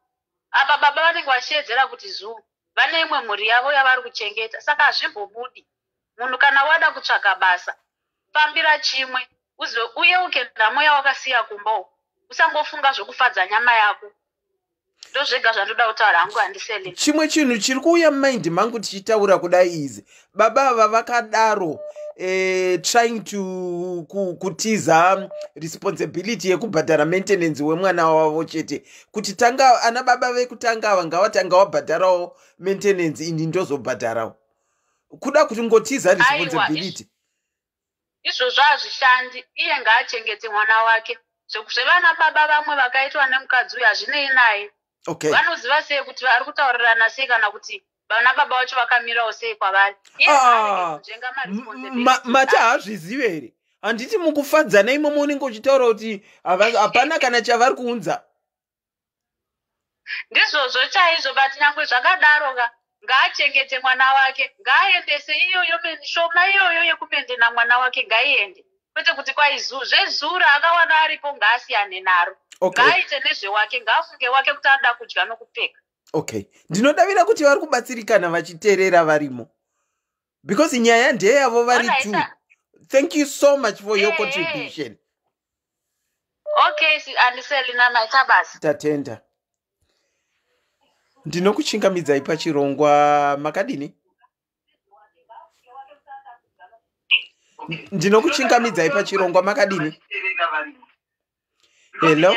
Apa baba vanenge vachiedzera kuti zuu vane imwe mhuri yavo yavari kuchengeta, saka hazvimbobudi. Munhu kana wada kutsvaga basa, fambira chimwe, uyeuke nhamo yawakasiya kumba uko. Usangofunga zvokufadza nyama yako. Ndozvega zvandoda kutaura hangu, handiseli. Chimwe chinhu chiri kuuya mumind mangu tichitaura kudai izi, baba ava vakadaro trying to kutiza responsibility yekubhadhara maintenance wemwana wavo chete, kuti tanga ana baba vekutanga ava ngavatanga wabhadharawo maintenance, ini ndozobhadharawo, kuda kuti ngotiza Aiwa, responsibility. Izvozvo hazvishandi. Iye ngaachengete mwana wake. Zvevana baba vamwe vakaitwa nemukadzi uyu hazvinei naye. Vanoziva sei kuti vari kutaurirana sei, kana kuti vana baba vacho vakamirawo sei kwavari? Iye Ah, ngaarege kunzvenga maresponsibilities mati ake. Haazvizivi here? Handiti mukufadzana imomo unenge uchitaura kuti hapana kana chavari kuunza? Ndizvozvo chaizvo, but nyangwe zvakadaro ka, ngaachengete mwana wake. Ngaaendese iyoyo shoma iyoyo yekumaintaina mwana wake, ngaiende, kwete kuti kwaizuu zvezuu raakawana aripo. Ngaasiyane naro. Ngaaite nezvewake, ngaafunge wake kuti anoda kudya nokupfeka. Okay, ndinodavira kuti vari kubatsirikana vachiteerera varimo, because nyaya ndeyavo vari Alright, two. sir. Thank you so much for your contribution. Okay, andiselina, maita basa. Tatenda. Ndinokuchingamidzai pachirongwa, makadini? Ndinokuchingamidzai pachirongwa, makadini? Hello,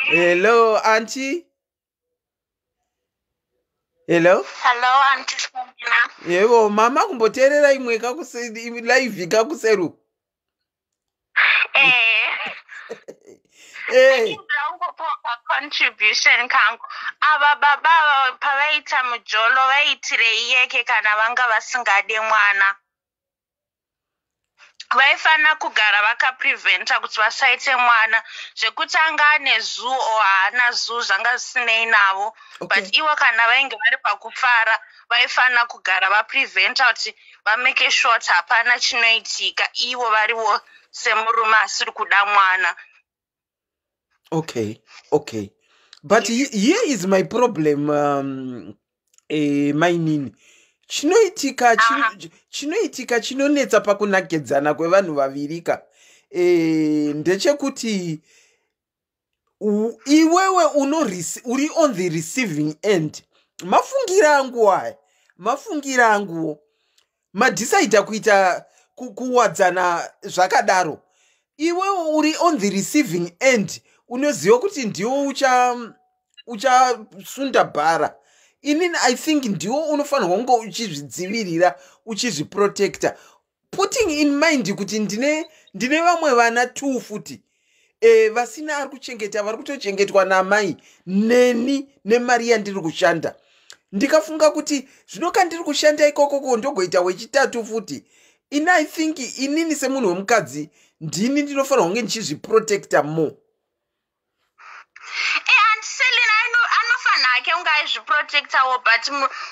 hello auntie, hello. Hello, Auntie Selina. Yebo mama, kumboteerera imwe live kakuseru. Ndangopoka contribution kangu. Ava baba ava pavaita mujolo vaiitirei yeke kana vanga vasingade mwana? Vaifana kugara vakapreventa kuti vasaite mwana. Zvekuti anga ane zoo or haana zoo zvanga zvisinei navo. But ivo kana vainge vari pakufara, vaifana kugara vapreventa kuti vamake sure kuti hapana chinoitika, ivo varivo semurume asiri kuda mwana. Okay, but here is my problem, mainini. Chinoitika chinoitika chinonetsa pakunakedzana kwevanhu vavirika ndechekuti iwewe uri on the receiving end. Mafungira angu aya, mafungira anguwo, madhisaidha kuita kuwadzana zvakadaro, iwewe uri on the receiving end, unoziva kuti ndiwo uchasunda bhara. Inini I think ndiwo unofanirwa kunge uchizvidzivirira, uchizviprotecta, putting in mind kuti ndine vamwe vana two futi vasina ari kuchengeta, vari kutochengetwa namai neni nemari yandiri kushanda. Ndikafunga kuti zvino kandiri kushanda ikokoko, ndogoita wechitatu futi. Ini I think inini semunhu wemukadzi ndini ndinofanirwa kunge ndichizviprotecta more. Auntie Selina, anofanira hake kunge aizviprotectawo, but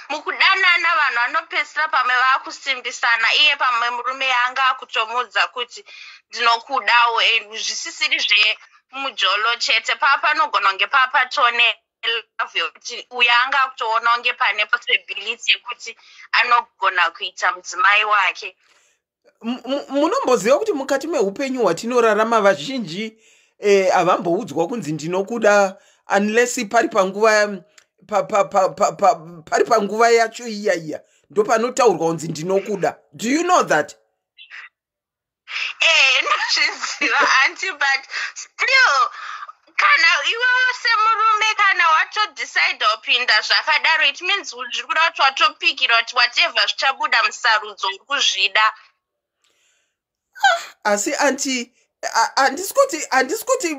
mukudanana vanhu vanopedzisira pamwe vaakusimbisana. Iye pamwe murume yanga akutomudza kuti ndinokudawo, and zvisisiri zvemujolo chete. Panogona kunge papatone love yekuti uyo anga akutoona kunge pane possibility yekuti anogona kuita mudzimai wake. Munomboziva kuti mukati meupenyu hwatinorarama, vazhinji havamboudzwa kunzi ndinokuda unless pari panguva pa, pa, pa, pa, pa, pari panguva yacho iya iya, ndopanotaurwa kunzi ndinokuda. Do you know that? Ndozviziva, auntie, but still, kana iwewo semurume, kana watodecida kupinda zvakadaro, it means zviri kuda kuti watopikira kuti whatever zvichabuda musarudzo, uri kuzvida. Asi auntie, handisi kuti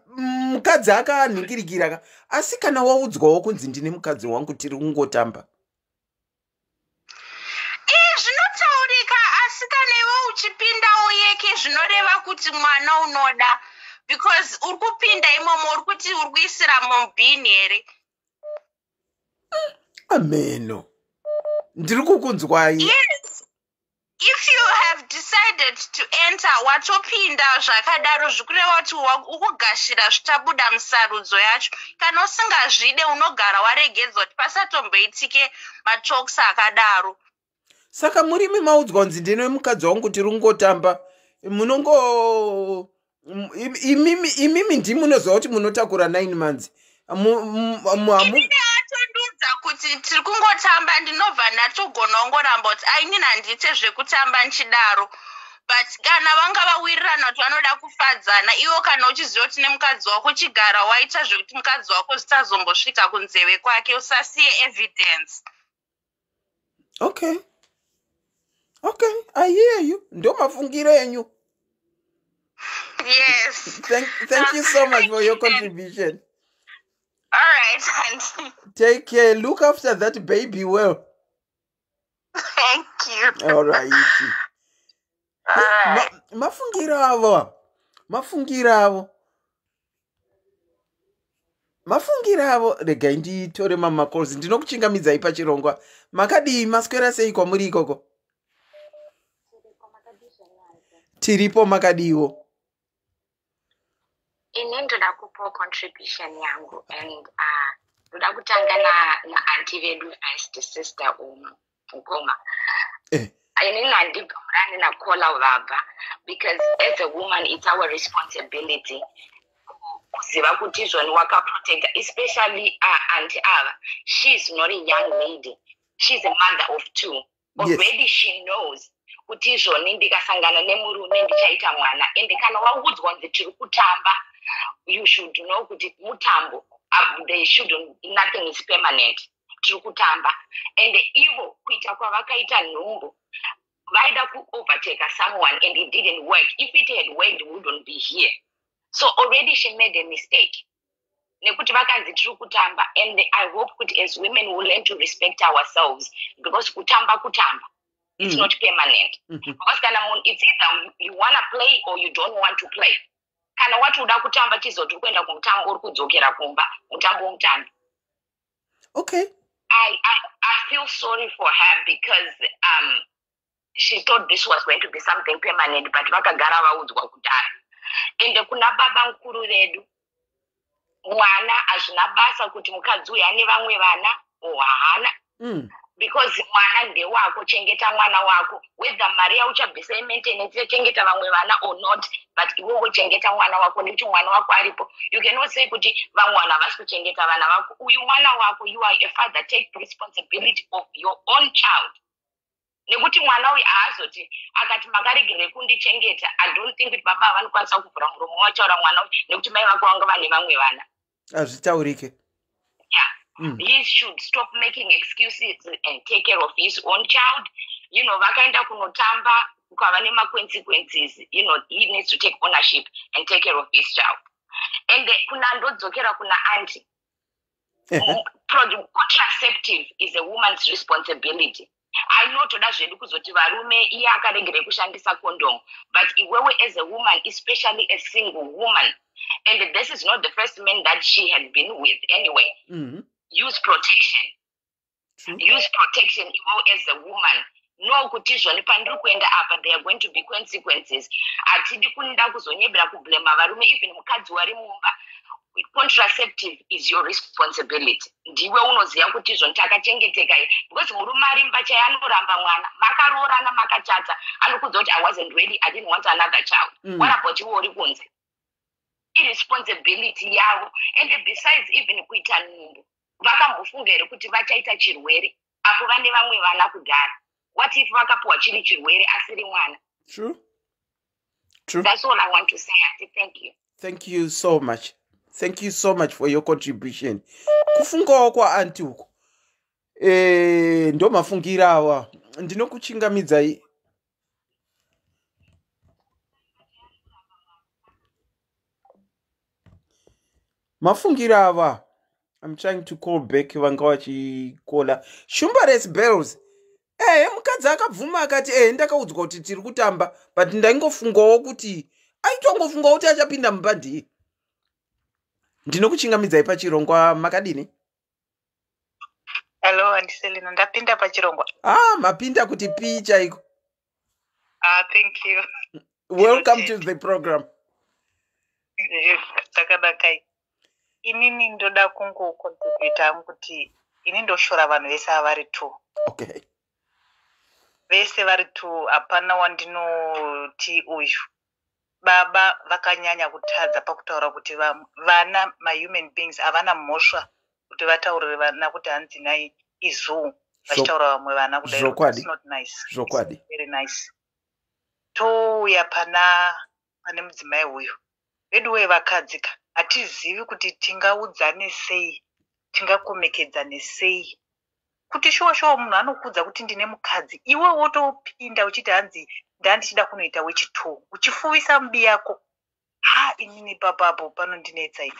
mukadzi akanhingirikira ka, asi kana waudzwawo kunzi, "Ndine mukadzi wangu, tiri kungotamba." Ii, zvinotaurika, asi kana iwe uchipindawo yeke, zvinoreva kuti mwana unoda, because uri kupinda imomo, uri kuti uri kuisira mubhini here? Ameno, ndiri kukunzwai. Yes, if you have decided to enter, watopinda zvakadaro, zvikureva kuti ukugashira zvichabuda musarudzo yacho. Kana usingazvide, unogara waregedzwa kuti pasatomboitike matalks akadaro. Saka murimi maudzwa kunzi, "Ndine mukadzi wangu, tiri kungotamba," munongo imimi ndimunoziva kuti munotakura 9 months. Inini atondiudza kuti tiri kungotamba, ndinobva ndatogona kungoramba kuti ainini handiite zvekutamba nchidaro. But kana vanga vawirirana kuti vanoda kufadzana, iwo kana uchiziva kuti nemukadzi wako, chigara waita zvekuti mukadzi wako zvisazombosvika kunzeve kwake, usasiye evidence. Okay, I hear you. Ndo mafungiro enyu. Yes. Thank you so much for your contribution. All right, auntie. Take care. Look after that baby well. Thank you. All right. All right. Mafungiro avo, mafungiro avo. Regai nditore mamacalls. Ndinokuchingamidzai pachirongwa. Makadii? Maswera sei kwamuri ikoko? Tiripo, makadiwo? Ini ndoda kupawo contribution yangu and ndoda kutanga naauntie vedu first, sister mukoma. Inini handibvumurani nacaller vabva, because as a woman it's our responsibility kuziva kuti izvoni wakaprotecta, especially auntie ava. She is not a young lady, she's a mother of two already. She knows kuti izvoni ndikasangana nemurume ndichaita mwana. Ende kana waudzwa kunzi tiri kutamba, you should know kuti mutambo, they shouldn't, nothing is permanent, tiri kutamba. Ende ivo kuita kwavakaita nhumbu, vaida kuovertake someone and it didn't work. If it had worked, we wouldn't be here. So already she made a mistake nekuti vakanzi tiri kutamba. And I hope kuti as women we learn to respect ourselves, because kutamba kutamba, it's not permanent. Because kana munhu, it's either you wanna play or you don't want to play. Kana wati uda kutamba, chizoti uri kuenda kumutambo, uri kudzokera kumba, mutambo mutambo. I feel sorry for her because she thought this was going to be something permanent, but vakagara vaudzwa kudhara. Ende kuna baba mukuru vedu, mwana hazvina basa kuti mukadzi uyu ane vamwe vana or haana, because mwana ndewako. Chengeta mwana wako, whether mari yauchabvisa yemaintenance yechengeta vamwe vana or not, but iwewe chengeta mwana wako, nekuti mwana wako aripo. You cannot say kuti vamwe vanhu havasi kuchengeta vana vako. Uyu mwana wako. You are a father, take responsibility of your own child, nekuti mwana uyu haazoti akati, "Makaregerei kundichengeta?" I don't think kuti baba vanokwanisa kuvhura muromo wachaura mwana uyu nekuti mai vako vanga vane vamwe vana. Hazvitaurike. Yeah. He should stop making excuses and take care of his own child. Vakaenda kunotamba, kukava nemaconsequences. He needs to take ownership and take care of his child. And kuna ndodzokera kuna auntie. Contraceptive is a woman's responsibility. I know toda zvedu kuzoti varume, iye akaregerei kushandisa condom, but iwewe as a woman, especially a single woman, and this is not the first man that she had been with anyway, use protection. True. Use protection iwewe as a woman. No kuti izvoni pandiri kuenda apa, there are going to be consequences. Hatidi kuda kuzonyebera kublema varume, even mukadzi wari mumba. Contraceptive is your responsibility. Ndiwe unoziva kuti izvoni takachengeteka here, because murume ari mumba chai anoramba mwana. Makaroorana, makachata, anokudza kuti, "I wasn't ready, I didn't want another child." What about iwe uri kunze? Iresponsibility yavo. And besides, even kuita nhumbu, vakambofunga here kuti vachaita chirwere apo vane vamwe vana kudhara? What if vakapiwa chiri chirwere asiri mwana? True. True. That's all I want to say, auntie. Thank you. Thank you so much. Thank you so much for your contribution. Kufungawo kwaauntie uko, ndo mafungiro awa. Ndinokuchingamidzai. Mafungiro ava. I'm trying to call back vanga vachikola. Shumbares Bells. Mukadzi akabvuma akati ndakaudzwa kuti tiri kutamba, but ndaingofungawo kuti aitongofungawo kuti achapinda mumba ndiye. Ndinokuchingamidzai pachirongwa, makadini? Hello, Auntie Selina, ndapinda pachirongwa. Ah, mapinda kuti pii chaiko. Ah, thank you. Welcome to the program. Zvakanakai. Inini ndoda kungocontributa hangu kuti ini ndoshora vanhu vese ava vari two. Vese vari two, hapana wandinoti uyu. Baba vakanyanya kutadza pakutaura kuti vana mahuman beings havana mhosva kuti vataurire vana kuti hanzi nai izuu, vachitaura vamwe vana kudai. It's not nice. Very nice. Touya pane mudzimai uyu. Veduwe vakadzi ka, hatizivi kuti tingaudzane sei, tingakomekedzane sei kuti shuwa shuwa munhu anokuudza kuti ndine mukadzi, iwe wotopinda uchiti hanzi ndandichida kunoita wechitwo, uchifuvisa mubi yako. Ha, inini papapo panondinetsa ini.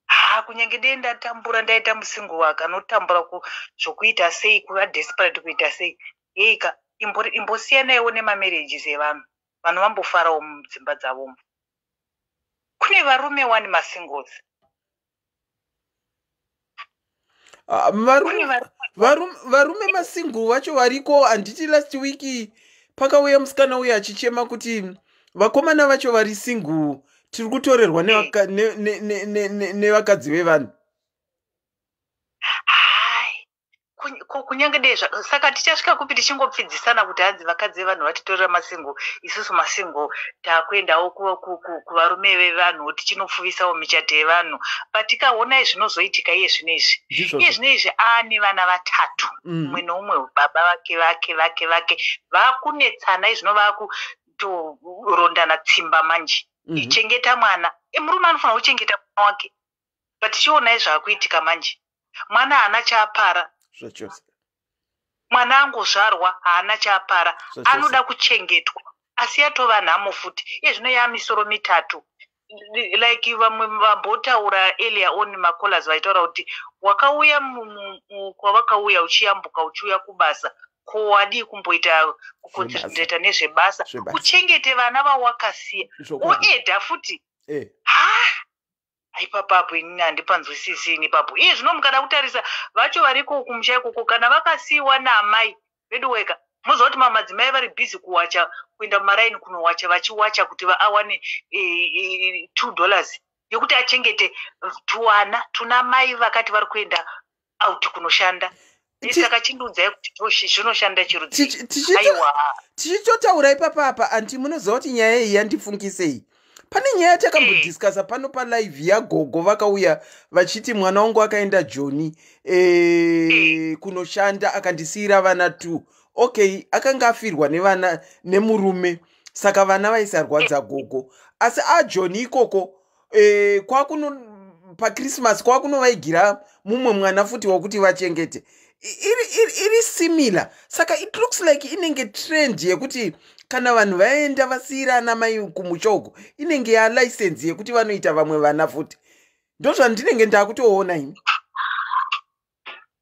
Ha, kunyange dei ndatambura, ndaita musingle akanotambura zvokuita sei, kuva desperate kuita sei, yeika imbosiyanaiwo nemamarriages evanhu. Vanhu vambofarawo mudzimba dzavomo. Kune varume wani masingles. Ah, varume masingle vacho variko. Handiti last week pakauya musikana uyo achichema kuti vakomana vacho vari single tiri kutorerwa nevakadzi vevanhu? Hai, kunyange dei saka tichasvika kupi tichingopfidzisana kuti hanzi vakadzi vevanhu vatitorera masingle, isusu masingle taakuendawo kuvarume vevanhu tichinopfuvisawo michato yevanhu? But tikaonai zvinozoitika iye zvino izvi. Ndizvozvo. Iye zvino izvi aane vana vatatu, mumwe neumwe baba vake vake vake vake, vakunetsana izvino, vakutorondana tsimba manje. Chengeta mwana. Murume anofanira kuchengeta mwana wake, but chionai zvaakuitika manje. Mwana haana chaapara. Zvachose. Mwana angozvarwa, haana chaapara. Zvachose. Anoda kuchengetwa, asi yatova nhamo futi iye zvino, yaamisoro mitatu. Like vamwe vambotaura earlier on, macallers vaitaura kuti wakauya kwavakauya uchiyambuka uchiuya kubasa, ko wadii kumboita kuconcentrata nezvebasa, Zvebasa. uchengete vana vawakasiya, oedha futi? Ha, aipapapo inini handipanzwisisi ini ipapo. Iye zvino mukada kutarisa vacho variko kumusha ikoko, kana vakasiyiwa naamai vedu weka, moziva kuti mamadzimai vari busy kuwacha, kuenda mumaraini kunowacha, vachiwacha kuti awane $2 yekuti achengete tuwana tuna mai vakati vari kuenda out kunoshanda. Saka chindiudzai kuti zvinoshanda chirudzii? Aiwa. Tichitotaura ipapapa, auntie, munoziva kuti nyaya iyi yandifungisei pane nyaya yatakambodiscussa pano palive yagogo vakauya vachiti mwana wangu akaenda Joni kunoshanda, akandisiyira vana two. Okay, akanga afirwa nevana nemurume, saka vana vaisarwadza gogo, asi aJoni ikoko kwakuno paChristmas kwakunovaigira mumwe mwana futi wokuti vachengete. Iri similar, saka it looks like inenge trend yekuti kana vanhu vaenda vasiyira ana mai kumusha uko, inenge yalicense yekuti vanoita vamwe vana futi. Ndozvandinenge ndakutoona ini.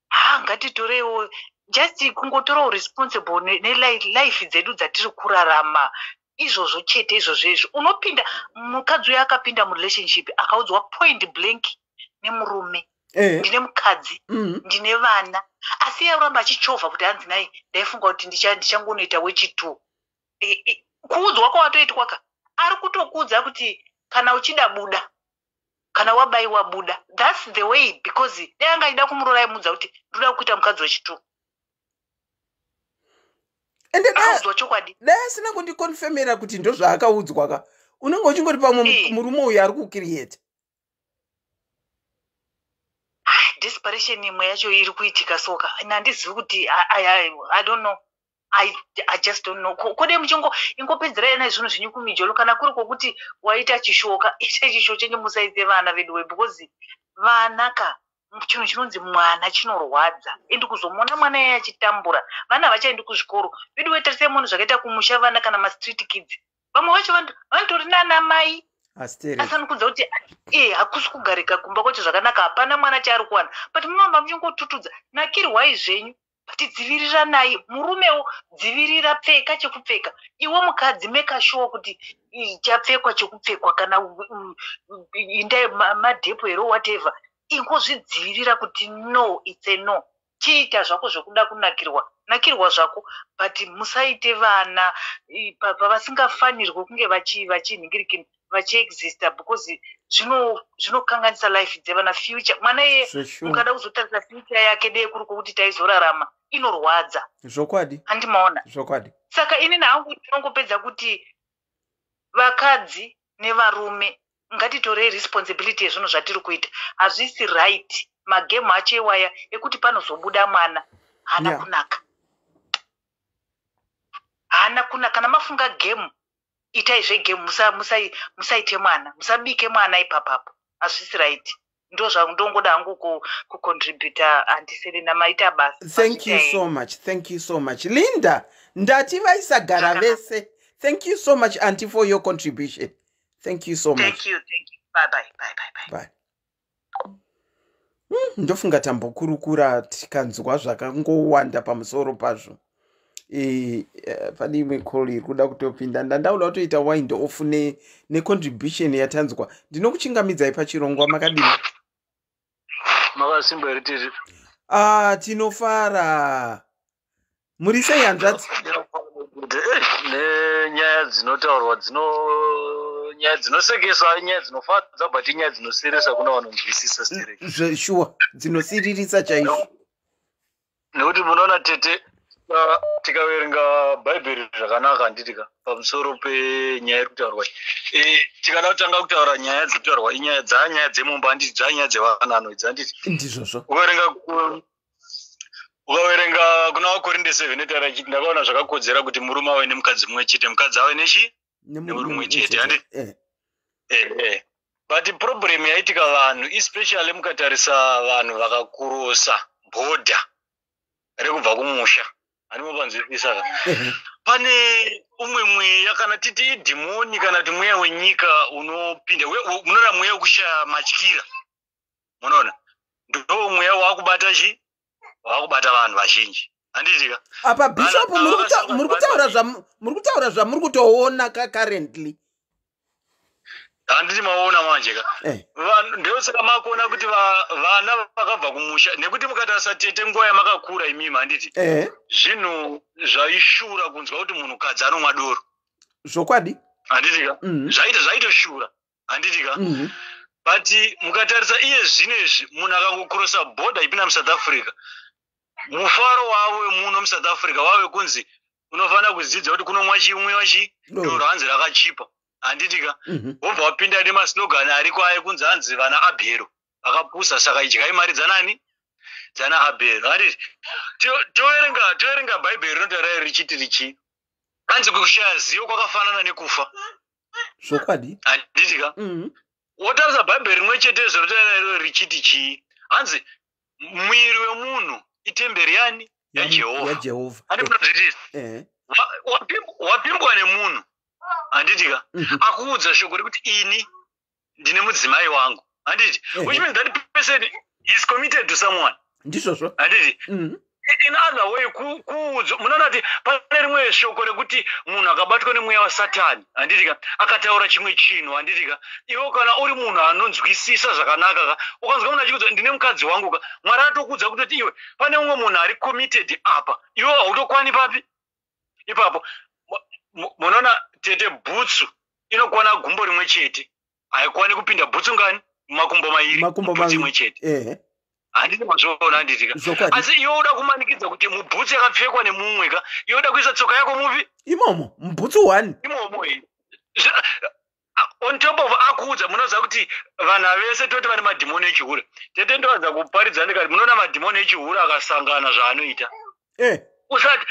Ha, ngatitorewo just kungotorawo responsible nelife dzedu dzatiri kurarama, izvozvo chete, izvozvo izvo. Unopinda, mukadzi uyo akapinda murelationship akaudzwa point blank nemurume, "Ndine mukadzi, ndine vana," asi iye aramba achichovha kuti hanzi nai ndaifunga kuti ndichangonoita wechitwo. Kuudzwa kwawatoitwa ka, ari kutokuudza kuti kana uchida buda, kana wabayiwa buda. That's the way, because dai anga achida kumuroora aimuudza kuti ndoda kuita mukadzi wechitwo. Ende Akaudzwa chokwadi. Dai asina kundiconfirmera kuti ndozvaakaudzwa ka, unenge uchingoti pamwe murume uyu ari kucreata. Desperation imwe yacho iri kuitika soka, handizivi kuti I don't know. I just don't know. Kode muchingo ingopedzerai nai zvinhu zvenyu kumijolo. Kana kuri kwokuti waita chishoka, ita chisho chenyu, musaite vana veduwe, because vana ka, chinhu chinonzi mwana chinorwadza. Endi kuzomuona mwana iye achitambura, vana havachaendi kuzvikoro veduwe. Tarisai muone zvakaita kumusha vana, kana mastreet kids, vamwe vacho vanotori nana mai. Astereki. Asanokudza kuti e hakusi kugarika kumba kwacho zvakanaka, hapana mwana chaari kuwana, but munoramba muchingotutudza. Nakirwai zvenyu, but dziviriranai. Murumewo dzivirira, pfeka chekupfeka. Iwe mukadzi, make sure kuti chapfekwa chekupfekwa, kana indai madhepo here, whatever. Ingozvidzivirira kuti no, it's a no. Chiita zvako zvekuda kunakirwa, nakirwa zvako, but musaite vana pavasingafanirwi kunge vachinhingirikini, vachiexista, because zvinokanganisa life dzevana, future. Mwana iye mukada kuzotarisa future yake, dee kuri kwokuti taizorarama, inorwadza. Handimaona? Zvokwadi. Saka inini hangu ndinongopedza kuti vakadzi nevarume, ngatitorei responsibility yezvinhu zvatiri kuita. Hazvisi right magemu acho iwaya ekuti panozobuda mwana haana kunaka, haana kunaka. Kana mafunga gemu, itai zvegemu, musaite mwana, musabike mwana ipapapo, hazvisi right. Ndo zvandongoda hangu kucontributa. Auntie Selina, maita basa. Thank you. Mazvita. So much. Thank you so much, Linda. Ndati vaisagara vese. Thank you so much, auntie, for your contribution. Thank you so much. Thank you, thank you. Bye bye, bye bye, bye. Bye. Ndofunga tambokurukura tikanzwa zvakangowanda pamusoro pazvo. Pane imwe call iri kuda kutopinda. Ndandauda kutoita wind off necontribution yatanzwa. Ndinokuchingamidzai pachirongwa, makadini? Makasimba here, tiri? Ah, tinofara. Muri sei, hanzvadzi? Nenyaya dzinotaurwa dzino, nyaya dzinosekesa, nyaya dzinofadza, but inyaya dzinosirisa kuna vanonzwisisa stereki. Zveshuwa, dzinosiririsa chaizvo. Nekuti munoona tete, tikaverenga Bhaibheri zvakanaka, handitika, pamusoro penyaya iri kutaurwa iyi, tikada kutanga kutaura nyaya dziri kutaurwa, inyaya dzanyaya dzemumba, handiti? Dzanyaya dzevanano idzi, handiti? Ndizvozvo. Ukaverenga kuna vaKorinde 7 etaura ichiti, "Ndakaona zvakakodzera kuti murume ave nemukadzi mumwe chete, mukadzi ave nechi nemurume mumwe chete," handiti? But problem yaitika vanhu, especially mukatarisa vanhu vakakurosa bhodha rekubva kumusha, handimopanzwisisa ka? Pane umwe mweya, kana titi idhimoni, kana kuti mweya wenyika unopinda. Munoona mweya wekushaya matyira, munoona ndo mweya waakubata chi, waakubata vanhu vazhinji, handitika? Apa bishop, Vana- muri kutaura muri kutaura zvamuri kutoona ka currently. Handiti maona manje ka? Eh. Ndosaka makuona kuti vana vakabva kumusha, nekuti mukatarisa tete, nguva yamakakura imimi, handiti? Zvinhu zvaishura kunzwa kuti munhukadzi anomwa doro. Handiti ka? Zvaitoshura, handiti ka? But mukatarisa iye zvinezvi, munhu akangokurosa bhodha ipinda muSouth Africa, mufaro wavo wemuno muSouth Africa wave kunzi unofanira kudzidza kuti kunomwa chimwiwa chi doro, hanzi rakachipa, handiti ka? Wobva wapinda nemaslogan ariko aye kunzi hanzi vana Abhero vakapusa, saka idyai mari dzanani, dzana Abhero, handiti? Toverenga Bhaibheri rinotaura richiti richi, hanzi kushaya zivo kwakafanana nekufa. Handiti ka? Wotarisa Bhaibheri rimwe chete zorotaura iro richiti chii, hanzi mwiri wemunhu itemberi yani? YaJehovha. YaJehovha. Handi munozvitisa? Wapimbwa nemunhu, handiti ka? Akuudza shoko rekuti ini ndine mudzimai wangu, handiti? Which means that person is committed to someone. Ndizvozvo. Handiti? In other way, kuudzwa, munoona kuti pane rimwe shoko rekuti munhu akabatwa nemweya waSatani, handiti ka, akataura chimwe chinhu, handiti ka, iwe kana uri munhu anonzwisisa zvakanaka ka, ukanzwa munhu achikuudza ndine mukadzi wangu ka, Mwari atokuudza kutoti iwe pane umwe munhu ari committed apa, iwe hautokwani papi ipapo. Munoona tete, bhutsu inokwana gumbo rimwe chete, haikwani kupinda bhutsu ngani, makumbo mairi. Makumbo mubhutsu maviri. imwe chete. Handiti mazviona, handiti ka? Zvokwadi. Asi iwe uda kumanikidza kuti mubhutsu yakapfekwa nemumwe ka, iwe uda kuisa tsoka yako mupi? Imomo mubhutsu one. Imomo iyi. On top of akuudza, munoziva kuti vanhu vese toti vane madhimoni echihure. Tete, ndowanza kuparidza ndikati munoona madhimoni echihure akasangana zvaanoita. Usati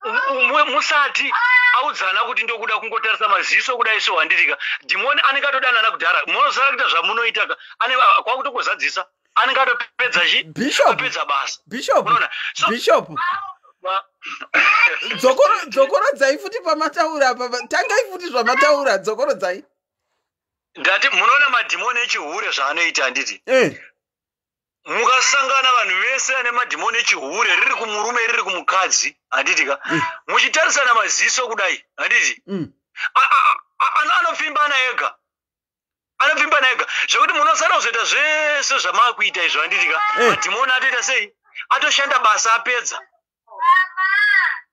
Musati audzana kuti ndokuda, kungotarisa maziso kudai so, handitika? Dhimoni anenge atodanana kudhara. Munosara kuita zvamunoita ka, ane kwakutongozadzisa, anenge atopedza chi Bishop. Apedza basa. Bishop. Unoona? So Bishop, dzokorodzai futi pamataura apa. Tangai futi zvamataura, dzokorodzai. Ndati munoona madhimoni echihure zvaanoita, handiti? Eh. Mukasangana vanhu vese ane madhimoni echihure, riri kumurume, riri kumukadzi, handiti ka? Muchitarisana maziso kudai, handiti? Anopfimbana ega, anopfimbana ega, zvekuti munosara kuzoita zvese zvamaakuita izvo, handiti ka? Madhimoni atoita sei? Atoshanda basa, apedza,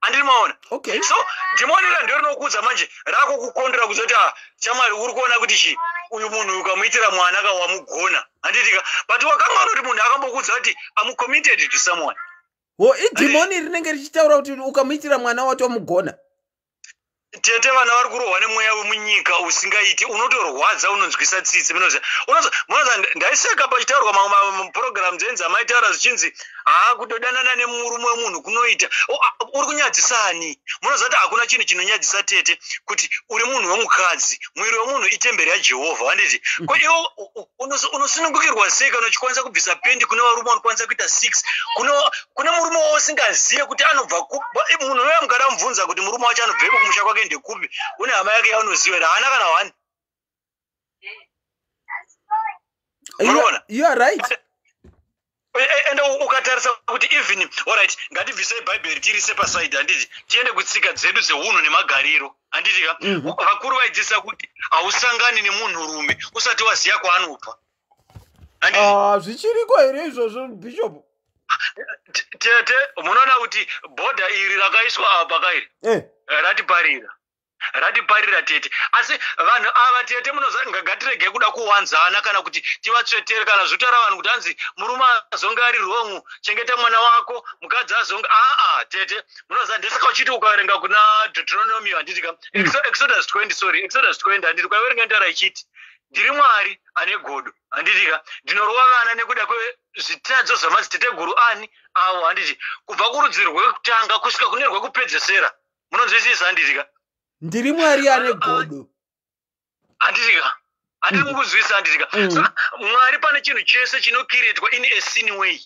handiri maona? Okay. So dhimoni ira ndo rinokuudza manje, rakukukondera kuzoti, "Ah, chamwari, uri kuona kuti chi uyu munhu ukamuitira mwana ka, wamugona," handiti ka? But wakanganwa kuti munhu akambokuudza kuti, "Am committed to someone." Ho, idhimoni rinenge richitaura kuti ukamuitira mwana, watomugona. Tete, vana vari kurohwa nemweya wemunyika usingaiti, unotorwadza, unonzwisa tsitsi. Munoziva, munoziva, ndaiseka pachitaurwa mamwe mapurogiramu dzenzi amaitaura zvichinzi, haa, kutodanana nemurume wemunhu kunoita. Uri kunyadzisani? Munoziva kuti hakuna chinhu chinonyadzisa, tete, kuti uri munhu wemukadzi. Mwiri wemunhu itemberi yaJehovha, handiti? Ko iwe unosunungukirwa sei kana uchikwanisa kubvisa pendi kune varume vanokwanisa kuita 6, kune murume wausingaziye kuti anobva munhu uya? Mukada mubvunza kuti murume wacho anobvepo, kumusha kwake ndekupi, une hama yake yaunoziva here? Haana kana one. Munoona? You are right. Ende ukatarisa kuti even, alright, ngatibvisei Bhaibheri tirise pasaidi, handiti? Tiende kutsika dzedu dzeunhu nemagariro, handiti ka? Vakuru vaidzidzisa kuti hausangani nemunhurume usati waziya kwaanobva. Ah, zvichiriko here izvozvo, Bishop? Tete, munoona kuti bhodha iri rakaiswa apa kairi ratiparira, ratiparira, tete. Asi vanhu ava, tete, munoziva, ngatirege kuda kuwanzana kana kuti tivatsvetere kana zvotaura vanhu kuti hanzi murume azonge ari wrong, chengeta mwana wako, mukadzi azonge aa. Tete, munoziva, ndesaka uchiti ukaverenga kuna Deuteronomio, handiti ka? Exodus 20, sorry, Exodus 20, handiti? Ukaverenga ndara ichiti, "Ndiri Mwari ane godo," handiti ka? "Ndinorova vana nekuda kwezvitadzo zvamadziteteguru ani avo," handiti? "Kubva kurudzi rwekutanga kusvika kune rwekupedzesera." Munonzwisisa, handiti ka? Ndiri Mwari ane godo. Handiti ka? Handiri mukuzwisa, handiti ka? Saka Mwari pane chinhu chese chinokiretwa in a sin way,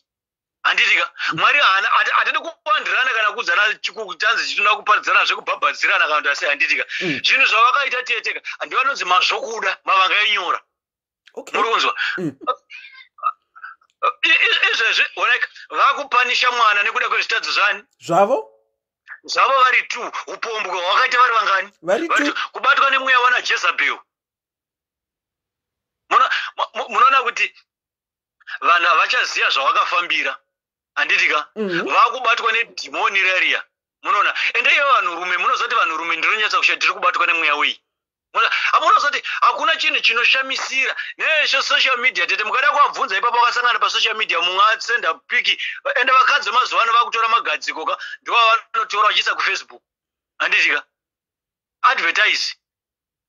handiti ka? Mwari haana hatidi kuwandirana kana kuudzana tanzi chinoda kuparidzana zvekubhabhadzirana kana kuti asi, handiti ka? Zvinhu zvavakaita, teteka, ndivanonzi mazvokuda mavanga enyora. Muri kunzwa? Izvezvi like vakupanisha mwana nekuda kwezvitadzo zvani? Zvavo. Zvavo vari two. Upombwe hwakaita vari vangani? Vari two. Kubatwa nemweya wana Jezebel. Munoona kuti vanhu havachaziva zvavakafambira, handiti ka? Vakubatwa nedhimoni rariya, munoona. Ende ivo vanhurume, munoziva kuti vanhurume, ndinonyatsa kusha tiri kubatwa nemweya wei. Hamunoziva kuti hakuna chinhu chinoshamisira nesocial media, tete. Mukada kuvabvunza ipapo, vakasangana pasocial media, mumwe asenda pic. Ende vakadzi vemazuva ano vakutora magadziko ka, ndivo vanotora vachiisa kuFacebook, handiti ka? Advertise,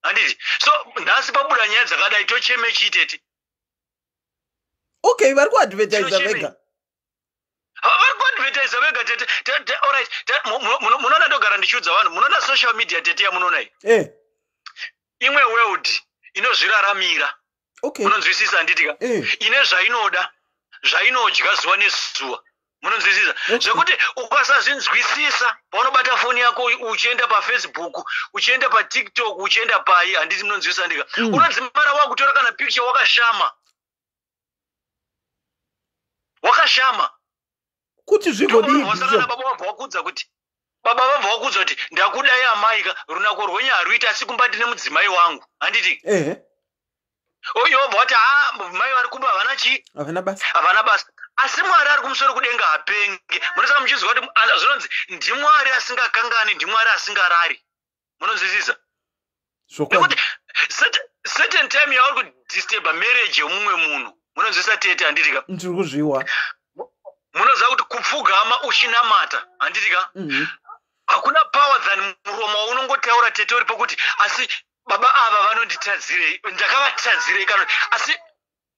handiti? So nhasi pabuda nyaya dzakadai, tocheme chii, tete? Okay, vari kuadvertisa vega. Vari kuadvertisa vega, tete. Alright, munoona, ndogara ndichiudza vanhu, munoona social media, tete, yamunoona iyi, imwe world inozviraramira. Munonzwisisa, handiti ka? Ine zvainoda, zvainodya zuva nezuva, munonzwisisa? Zvekuti ukasazvinzwisisa, paunobata foni yako uchienda paFacebook, uchienda paTikTok, uchienda pai, handiti munonzwisisa, handika? Unodzimara wakutora kana picture wakashama, wakashama. Kuti zvigodii? Wasangana, baba vabva vakuudza kuti, baba vabva vakuudza kuti, "Ndakudai amaika, runako rwenyu haruiti, asi kumba ndine mudzimai wangu," handiti? Ehe. Iwo vabva vati, "Ha, mai vari kumba havana chii." Havana basa. Havana basa. Asi Mwari ari kumusoro kudenga hapenge. Munosaka muchizwa kuti zvinonzi ndiMwari asingakangani, ndiMwari asingarari, munonzwisisa? Zvokwadi. Nekuti certain time yauri kudisturba marriage yemumwe munhu, munonzwisisa, tete, handiti ka? Ndiri kuzviwa. Munoziva kuti kupfugama uchinamata, handiti ka, hakuna power than muromo waunongotaura, tete, uri pokuti, "Asi baba ava vanonditadzirei? Ndakavatadzirei? Kana asi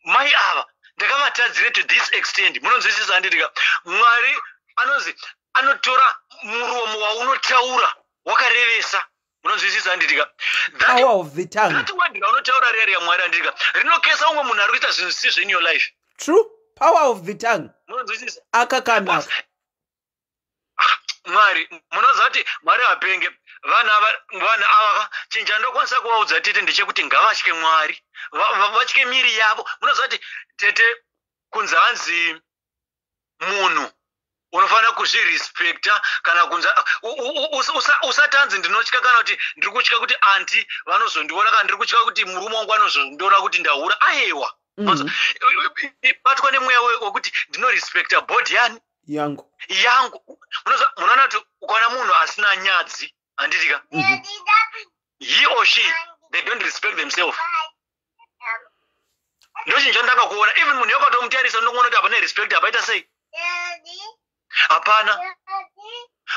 mai ava ndakavatadzirei to this extent?" Munonzwisisa, handiti ka? Mwari anonzi Anotora muromo waunotaura wakarevesa. Munonzwisisa, handitika? Power of the tongue. That word raunotaura riya riya, Mwari, handitika, rinokesa umwe munhu ari kuita zvinhu zvisizvo in your life. True, power of the tongue. Munonzwisisa? Akakanaka. Mwari, munoziva kuti Mwari hapenge. Vanhu ava, vanhu ava, chinhu chandokwanisa kuvaudza, tete, ndechekuti ngavatye Mwari, vatye miri yavo. Munoziva kuti, tete, kunzi hanzi munhu unofanira kuzvirespekta, kana kunzi usati hanzi ndinotya, kana kuti ndiri kutya kuti aunty vanozondiona, kana ndiri kutya kuti murume wangu anozondiona kuti ndahura. Aiwa, batwa nemweya wekuti ndinorespekta body yani? Yangu. Yangu. Munoona kuti ukaona munhu asina nyadzi, handitika, he or she, they don't respect themselves. Ndochinhu chandanga kuona. Even munhu yakatomutarisa, unokuona kuti hapana respect, hapaita sei, hapana,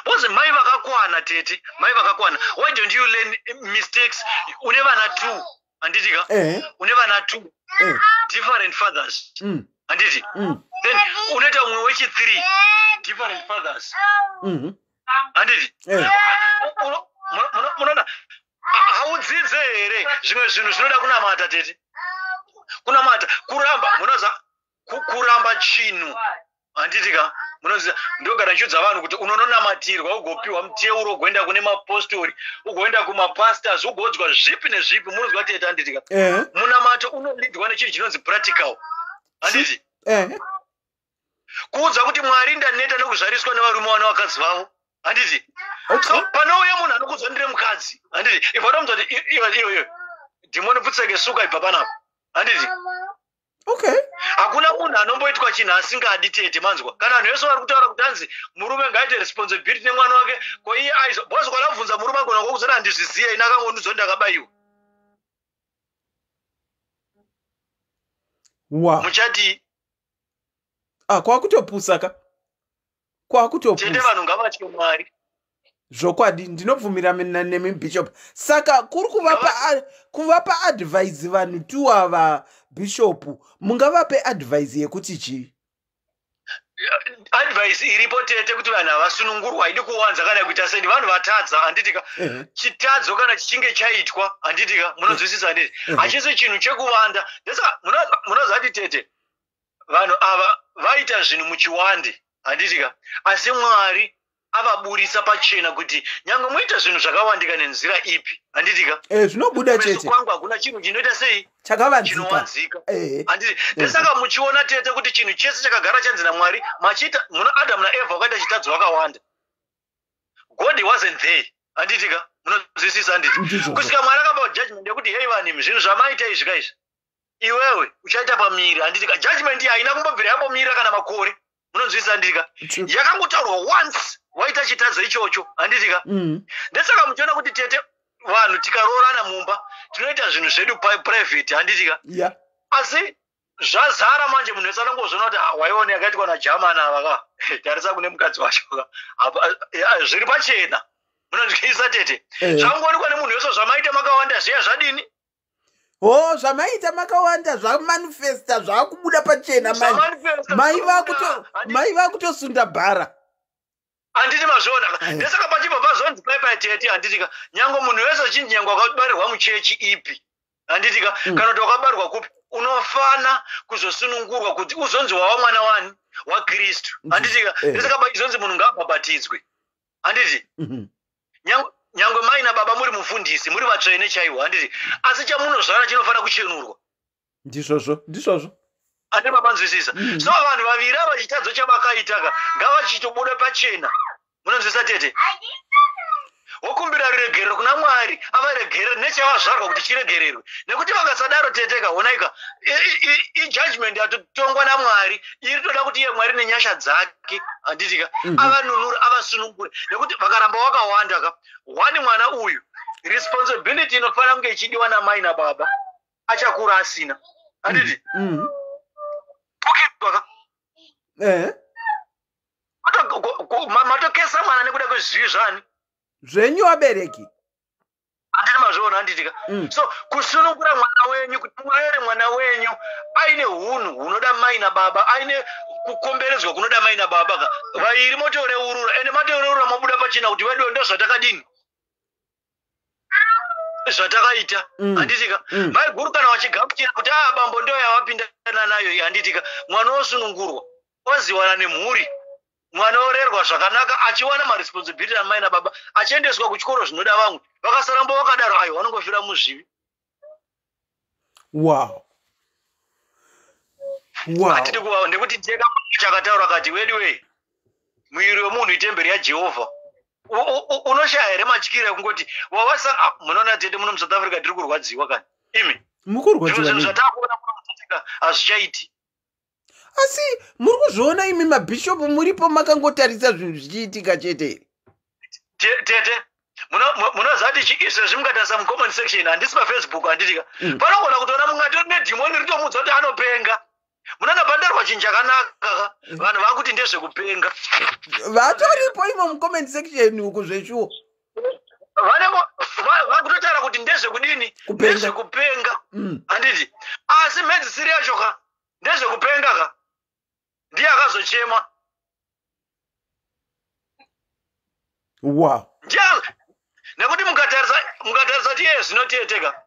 because mai vakakwana, tete, mai vakakwana. Why don't you learn mistakes? Une vana two, handitika? Une vana two, different fathers, handiti? Then unoita mumwe wechi3, different fathers, handiti? Munoona, haudzidze here? Zvimwe zvinhu zvinoda kunamata, tete, kunamata, kuramba. Munoza kuramba chinhu, handitika? Munoziva, ndogara ndichiudza vanhu kuti unononamatirwa, ugopiwa muteuro, ugoenda kune mapostori, ugoenda kumapastors, ugodzwa zvipi nezvipi. Munozwa, tete, handitika? Munamato unolidwa nechinhu chinonzi practical, handiti? Kuudza kuti Mwari, ndaneta nekuzvariswa nevarume vana vakadzi vavo, handiti? So panouya munhu anokuudza ndire mukadzi, handiti? Ibva tomudza kuti iwe, iwe, dhimoni, pfutseke, suka, ibva panapa, handiti? Hakuna munhu anomboitwa chinhu asingadi, tete, manzwa? Kana vanhu vese vari kutaura kuti hanzi murume ngaaite responsibility nemwana wake, ko iye aizo bhozi kwanabvunza murume, agona kokuzoti handizviziye, ina akangondiudza kuti ndakabayiwa. Muchati? Ah, kwakutopusa ka. Tete. Kwakutopusa. Vanhu ngavatye Mwari. Zvokwadi, ndinobvumira nemi, Bishop. Saka kuri kuvapa advice vanhu tu ava, Bishop, mungavape advice yekuti chii? Advice iripo, tete, kuti vanhu havasunungurwa, haidi kuwanza kana kuita sei. Vanhu vatadza, handitika? Chitadzo kana chichinge chaitwa, handitika, munonzwisisa, handiti? Hachisi chinhu chekuvanda. Ndesaka munoziva kuti, tete, vanhu ava vaita zvinhu muchiwande, handitika? Asi Mwari avaburisa pachena kuti nyange muite zvinhu zvakawandika nenzira ipi, handitika, Zvinobuda kumeso chete. kwangu hakuna chinhu chinoita sei? Chakavanzika. Chinowanzika, handiti? Ndesaka muchiona, tete, kuti chinhu chese chakagara chanzi naMwari machiita muna Adamu naEvha, wakaita chitadzo wakawanda, God wasn't there, handitika? Munonzwisisa, handiti? Ndizvozvo. Kusvika Mwari akapa judgment yekuti, hei vanhu, zvinhu zvamaita izvi kaizvi, iwewe uchaita pamiri, handitika? Judgment iyi haina kumbobvira yambomira kana makore. Munonzwisisa, handitika? Yakangotaurwa once waita chitadzo ichocho, handitika? Ndesaka muchiona kuti, tete, vanhu tikaroorana mumba tinoita zvinhu zvedu private, handitika? Asi zvazara manje, munhu wese anongozviona kuti, "Ah, waiona yakaitwa naJamani ava ka, tarisa kune mukadzi wacho ka." Zviri pachena. Munonzwisisa, tete? Zvangoonekwa nemunhu wese. Zvamaita makawanda zviya zvadini? Ho, zvamaita makawanda zvamanifesta, zvakubuda pachena manje. Zvamanifesta, Mai zvabuda. mai vakutosunda bhara. Handiti mazviona? Ndesaka pachibva pazonzi pai tete, handitika, nyange munhu wese chinji, nyange wakabarirwa muchechi ipi, handitika, kana kuti wakabarirwa kupi, unofana kuzosunungurwa kuti uzonzi wava mwana wani? WaKristu, handitika? Ndesaka pachizonzi munhu ngaabhabhatidzwe, handiti? Nyangwe mai nababa muri mufundisi, muri vatsvene chaiwo, handiti, asi chamunozvara chinofanira kuchenurwa. Ndizvozvo, ndizvozvo. Andi mapanzwisisa? So vanhu vaviri ava, chitadzo chavakaitaka ngavachitobuda pachena. Munonzwisisa, tete? Wokumbira ruregerero kuna Mwari, avaregerere nechavazvarwa kuti chiregererwe, nekuti vakasadaro, teteka, honaika, ijudgment yatotongwa naMwari iri toda kuti iye Mwari nenyasha dzake, handitika, avanunure, avasunungure, nekuti vakaramba wakawanda ka, one mwana uyu, responsibility inofanira kunge ichidiwa namai nababa, achakura asina, handiti? Pukirwa ka. Matokesa mwana nekuda kwezvivi zvani? Zvenyu vabereki. Handiti mazviona, handitika? So kusunungura mwana wenyu, kuti murere mwana wenyu aine hunhu hunoda mai nababa, aine Kukomberedzwa kunoda mai nababa ka vairi, motoreurura, ende matoreurura mobuda pachena kuti vedu ndozvatakadini, zvatakaita. Handitika? Mai guru kana vachigamuchira kuti aa bambo ndo yavapindana nayo, handitika, mwana osunungurwa, oziwana nemhuri, mwana orerwa zvakanaka, achiwana maresponsibility amai nababa, achiendeswa kuchikoro zvinoda vamwe. Vakasaramba vakadaro, ayo vanongofira muzvivi. Hatidi kuva nekuti tega chakataura kati weduwe, muviri wemunhu itemberi yaJehovha. Unoshaya here matyiro ekungoti wawasa? Ah, munoona tete, muno muSouth Africa tiri kurwadziwa kani imi. Mukurwadziwa? Zvinhu zvatakuona muno muSouth Africa hazvichaiti. Asi muri kuzviona imi mabhishopu muripo makangotarisa zvinhu zvichiitika chete here? Tete, munoziva kuti izvezvi mukatarisa mucomment section, handisi paFacebook, handitika? Panogona kutoona mumwe atori nedhimoni ritomuudza kuti anopenga. Munoona pandarwa chinhu chakanaka ka, vanhu vakuti ndezvekupenga. Vatoripo imo mucomment section uku zveshuwo. Vanenge vakutotaura kuti ndezvekudini? Kupenga. Ndezvekupenga. Handiti? Asi mhedzisiri yacho ka ndezvekupenga ka, ndiye akazochema. Ndiye, nekuti mukatarisa tiye zvino tete ka,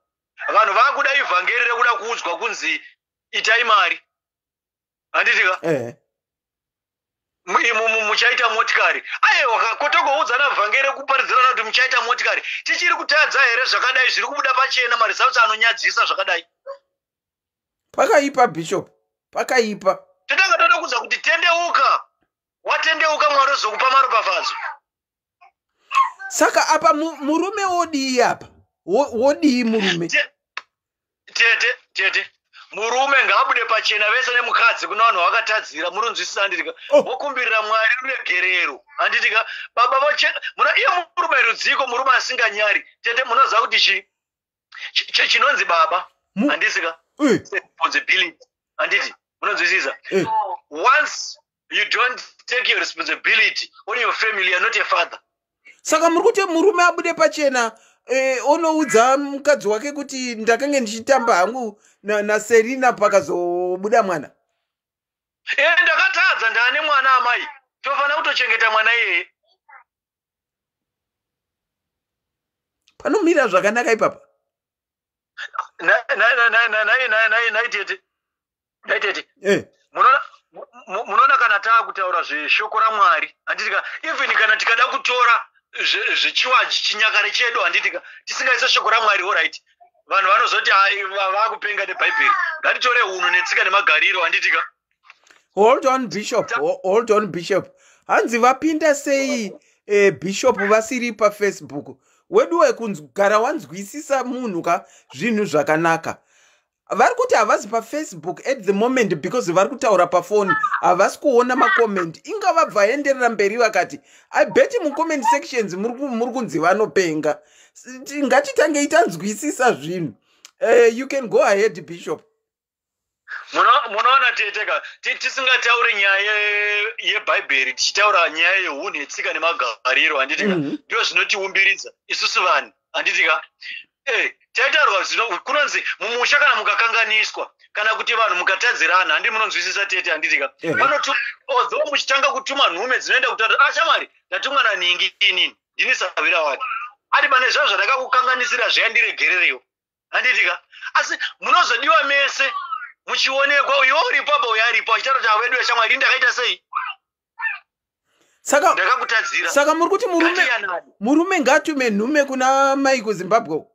vanhu vakuda ivhangeri rekuda kuudzwa kunzi itai mari, handiti ka? Muchaita motikari. Aiwa, kotongoudzana vhangeri rekuparidzirana kuti muchaita motikari. Tichiri kutadza here zvakadai zviri kubuda pachena, maresults anonyadzisa zvakadai? Pakaipa, bishop, pakaipa. Totanga toda kuudza kuti tendeuka, watendeuka, Mwari ozokupa maropafadzo. Saka apa murume wodii apa? Wodii murume? Tete, murume ngaabude pachena vese nemukadzi kuna vanhu vakatadzira, murunzwisisa, handitika? Oh. Vokumbirira Mwari ruregerero, handitika? Baba vocheka muna iye murume rudziko, murume asinganyari. Tete, munoziva kuti chinonzi baba, handisika? Responsibility, handiti munonzwisisa? Once you don't take your responsibility on your family, you are not a father. Saka muri kuti murume abude pachena, onoudza mukadzi wake kuti ndakange ndichitamba hangu naSerina, pakazobuda mwana. Ndakatadza, ndaane mwana amai, tofanira kutochengeta mwana iyeye. Panomira zvakanaka ipapa? Naitete, naitete. Munoona kana taakutaura zveshoko raMwari, handitika, even kana tikada kutora zvechiwaji chinyakare chedu, handitika, tisingaise shoko raMwari, alright, vanhu vanozoti, "Ai, vakupenga nebhaibheri." Ngatitore unhu netsika nemagariro, handitika? Hold on, bishop. Hold on, bishop. Hanzi vapinda sei, bishop, vasiri paFacebook? Wedu wekugara wanzwisisa munhu ka zvinhu zvakanaka. Vari kuti havasi paFacebook at the moment because vari kutaura pafoni, havasi kuona macomment. Inga vabva enderera mberi vakati, I bet mucomment sections muri kunzi vanopenga. Ngatitangei tanzwisisa zvinhu. You can go ahead, bishop. Munoona tete ka, tisingatauri nyaya yebhaibheri, tichitaura nyaya yeunhu, yetsika nemagariro, handitika? Ndio zvinotiumbiridza isusu vanhu, handitika? Taitaurwa zvino kunonzi mumusha kana mukakanganiswa kana kuti vanhu mukatadzirana, handi munonzwisisa tete, handitika? Panoti although muchitanga kutuma nhume dzinoenda kutaura, "Ashamwari, ndatumwa naningi, inini ndini sawira wake, ati pane zvavo zvandakakukanganisira zviya, ndiregererewo," handitika? Asi munozodiwa mese muchionekwa, uyo uripo apa, uyo aripo, achitaura kuti, "Awedu yashamwari, ndakaita sei?" Saka "Ndakakutadzira." Saka muri kuti murume Ngatiyanane. Murume ngaatume nhume kuna mai kuZimbabwe?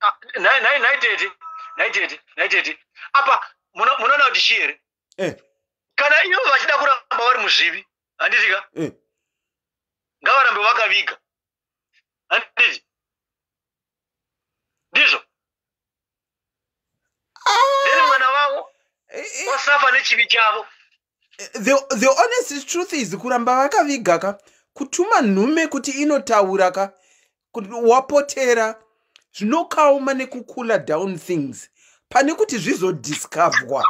Ah, nhai tete, nhai tete, nhai tete, apa munoona kuti chii here? Kana ivo vachida kuramba vari muzvivi, handitika? Ngavarambe vakaviga, handiti ndizvo? Then mwana wavo wasafa nechivi chavo. The honest truth is, kuramba vakaviga ka, kutuma nhume kuti inotaura ka kuti wapotera, zvinokaoma nekukula down things pane kuti zvizodiscoverwa.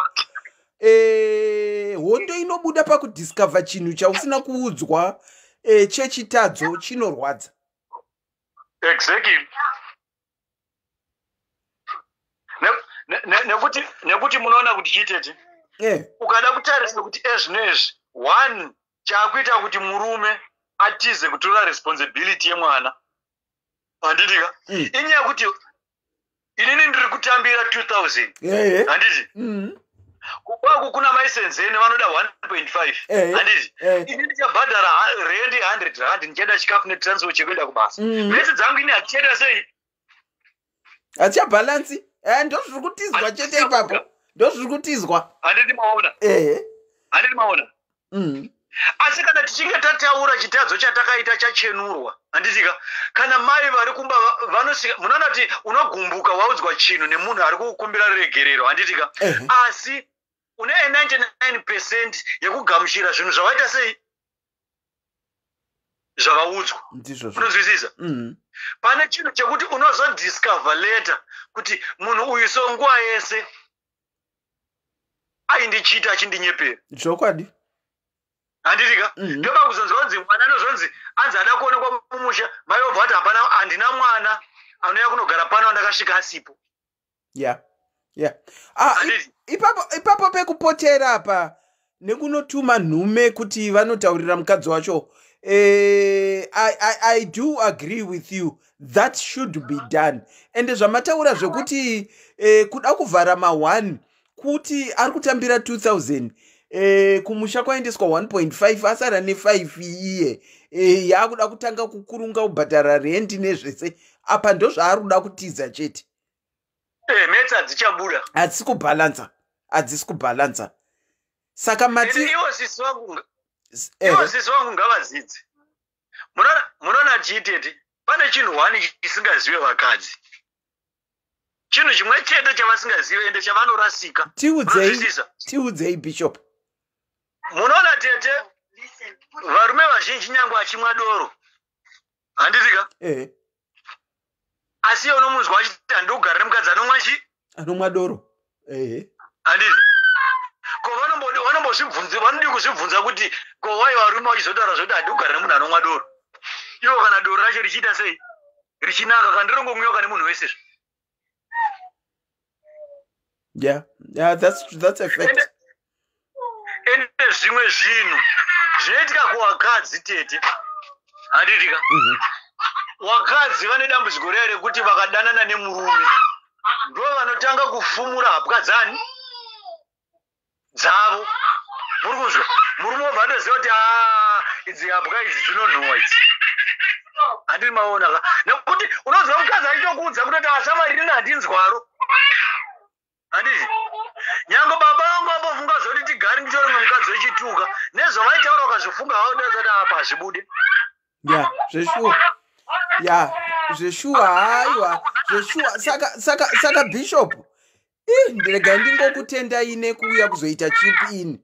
Hondo inobuda pakudiscover chinhu chausina kuudzwa, chechitadzo chinorwadza. Exactly. Nekuti munoona kuti chitete Ukada kutarisa kuti ezvinezvi, one chaakuita kuti murume atize kutora responsibility yemwana, handiti ka? Inyaya yekuti inini ndiri kutambira 2000, handiti? Kwaku kuna maisenzeni vanoda 1.5, handiti? Ini ndichabhadhara rendi 100 rand, ndichaenda chikafu netransport chekuenda kubasa. Maths dzangu ini hachichaita sei? Hachibhalansi. Ndo zviri kutizwa chete ipapo, ndo zviri kutizwa. Handiti maona? Ehe. Handiti maona? Asi kana tichinge tataura chitadzo chatakaita chachenurwa, handitika? Kana mai vari kumba vanosvika, munoona kuti unogumbuka waudzwa chinhu nemunhu ari kukumbira regerero, handitika? Asi une 99% yekugamuchira zvinhu zvavaita sei, zvavaudzwa. Ndizvozvo. Unonzwisisa? Pane chinhu chekuti unozodiscover later kuti munhu uyu so nguva yese aindichiita, achindinyepera. Zvokwadi. Handitika? Ndoba kuzonzwa kunzi mwana anozonzi anzi ada kuonekwa mumusha, mai obva vati hapana, handina mwana anouya kunogara pano andakasvika asipo. Ya, ah, Handiti? Ipapo pekupotera apa nekunotuma nhume kuti vanotaurira mukadzi wacho, I do agree with you, that should be done. Ende zvamataura zvekuti kuda kuvhara ma1 kuti ari kutambira 2000, kumusha kwaendeswa 1.5, asara ne5 iye, yaakuda kutanga kukurunga kubhadhara rendi nezvese apa, ndozvaari kuda kutiza chete. Maths hadzichabuda. Hadzisi kubhalansa, hadzisi kubhalansa. Saka mati Ende ivo sisi vangu, ivo sisi vangu ngavadzidze. Munoona chiitete, pane chinhu one chisingazive vakadzi, chinhu chimwe chete chavasingazive ende chavanorasika. Tiudzei. Munozwisisa? Tiudzei, Bishop. Munoona tete, varume vazhinji nyange achimwa doro, handitika? Asi iye unomunzwa achiti handidi kugara nemukadzi anomwa chi Anomwa doro, ehe. Handiti? Ko vanombozvibvunzi, vanodi kuzvibvunza kuti ko wai varume vachizotaura zvekuti handidi kugara nemunhu anomwa doro, ivo kana doro racho richiita sei, richinaka, kana ndiringomwiwa nemunhu wese? Yeah, that's a fact. Ende zvimwe zvinhu zvinoitika kuvakadzi tete, handitika? Vakadzi vane dambudziko riya rekuti vakadanana nemurume, ndo vanotanga kufumura hapwa dzani dzavo. Muri kuzwa? Murume wobva atoziva kuti "Ah, idzi hapwa idzi dzinonhuhwa idzi." Handiri maona ka? Nekuti unonzwa mukadzi achitokuudza kutoti asamarini handinzwaro, handiti? Nyange baba vangu ambofunga zoti tigare, nditore mumwe mukadzi wechituka, nezvavaitaura ukazvifunga, vaudazati apa hazvibude. Ya, zveshuwa, ya, zveshuwa, haiwa, zveshuwa. Saka Bishop, ih, ndiregai ndingokutendai nekuuya kuzoita chip in.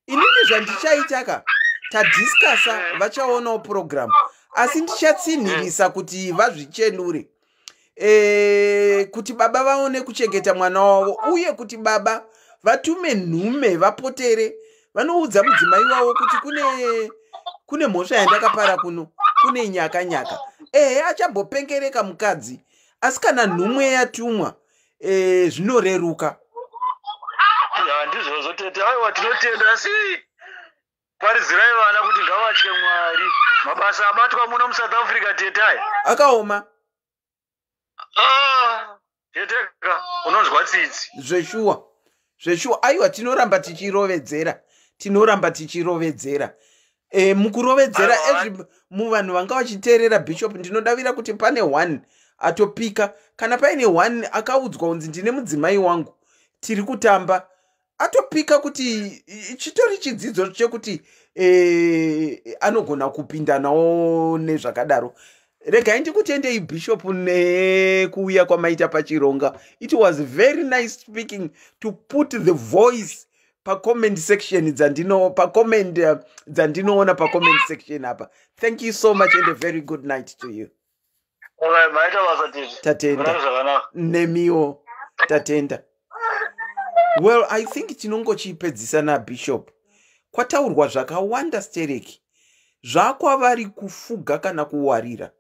Inini zvandichaita ka, tadiscussa, vachaonawo program, asi ndichatsinhirisa kuti vazvichenure, kuti baba vaone kuchengeta mwana wavo, uye kuti baba vatume nhume vapotere vanoudza mudzimai wavo kuti kune mhosva yandakapara kuno, kune nyaka nyaka. Ehe, achambopengereka mukadzi, asi kana nhumwe yatumwa, zvinoreruka. Ya, ndizvozvo tete. Aiwa, tinotenda, asi paridzirai vana kuti ngavatye Mwari. Mabasa abatwa muno muSouth Africa, tete, aya Akaoma. Ah, teteka, unonzwa tsitsi. Zveshuwa, zveshuwa. Aiwa, tinoramba tichirovedzera, tinoramba tichirovedzera. Mukurovedzera Aiwa. Ezvi muvanhu vanga vachiteerera Bishop, ndinodavira kuti pane one atopika. Kana paine one akaudzwa kunzi ndine mudzimai wangu tiri kutamba, atopika kuti chitori chidzidzo chekuti anogona kupindanawo nezvakadaro. Regai ndikutendei, Bishop, nekuuya kwamaita pachironga. It was very nice speaking to put the voice pacomment section dzandino, pacomment dzandinoona pacomment section apa. Thank you so much and a very good night to you. Alright, maita basa tete. Tatenda. Murare zvakanaka. Nemiwo, tatenda. Well, I think tinongochipedzisa naBishop. Kwataurwa zvakawanda stereki, zvakwavari kufuga kana kuwarira,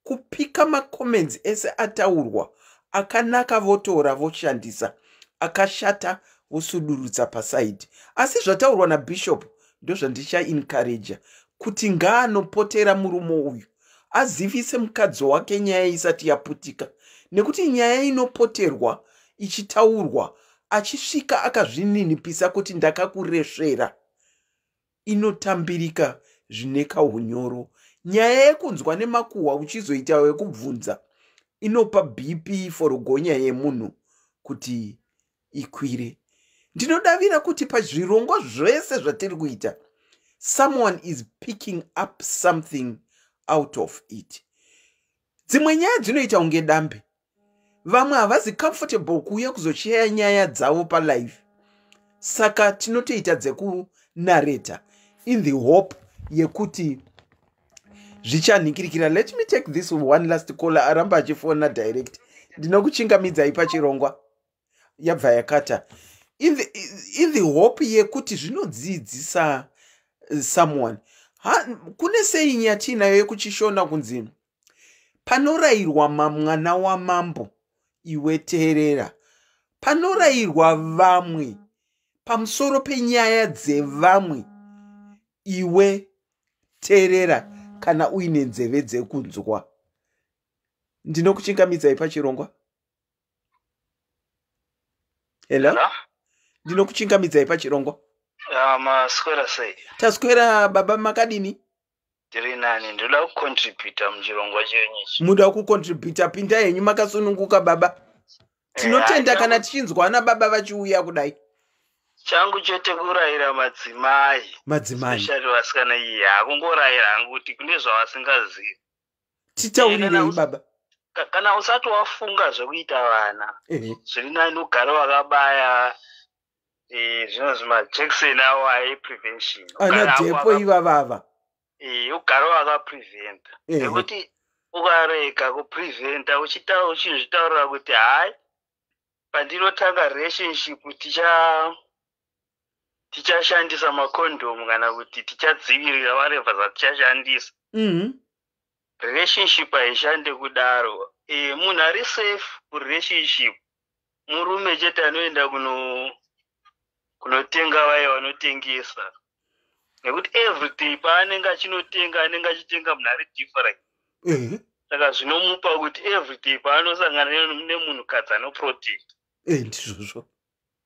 kupika macomments ese ataurwa. Akanaka votora voshandisa, akashata. Vosudurutsa pasaidi. Asi zvataurwa nabishop ndozvandichaencouraja kuti ngaanopotera murume uyu azivise mukadzi wake nyaya isati yaputika, nekuti nyaya inopoterwa ichitaurwa achisvika akazvininipisa kuti ndakakuresvera, inotambirika zvine kaunyoro. Nyaya yekunzwa nemakuhwa uchizoita wekubvunza inopa BP forogonya yemunhu kuti ikwire. Ndinodavira kuti pazvirongwa zvese zvatiri kuita, someone is picking up something out of it. Dzimwe nyaya dzinoita kunge dambe. Vamwe havazi comfortable kuuya kuzoshare nyaya dzavo palive, saka tinotoita dzekunareta in the hope yekuti zvichanhingirikira. Let me take this one last caller aramba achifona direct. Ndinokuchingamidzai pachirongwa. Yabva yakata. In the hope yekuti zvinodzidzisa someone. Ha, kune sei yatiinayo yekuchishona kunzi panorayirwa mwana wamambo iwe teerera, panorayirwa vamwe pamusoro penyaya dzevamwe iwe teerera kana uine nzeve dzekunzwa. Ndinokuchingamidzai pachirongwa. Hello, ndinokuchingamidzai pachirongwa. Maswera sei? Taswera baba, makadini? Tiri nani. Ndoda kucontributa muchirongwa chenyu ichi. Muda kucontributa? Pinda henyu makasununguka baba. Tinotenda kana tichinzwana baba vachiuya kudai. Changu chete kurayira madzimai. Madzimai. Especially vasikana. Iyi hakungorayira hangu kuti kune zvavasingazivi. Titaurirei baba. Kana usati wafunga zvekuita vana, zviri nani ugare wakabaya zvinonzi majekiseni awo aeprevention. Ana depo ivavava. Ugare wakapreventa, nekuti ukarega kupreventa uchizvitaurira kuti hai, pandinotanga relationship tichashandisa makondomu kana kuti tichadzivirira whatever zvatichashandisa, relationship haishande kudaro. Munhu ari safe kurelationship murume chete anoenda kunotenga vaya vanotengesa, nekuti everyday paanenge achinotenga anenge achitenga munhu ari different. Saka zvinomupa kuti everyday paanosangana nemunhukadzi anoprotect. Ndizvozvo.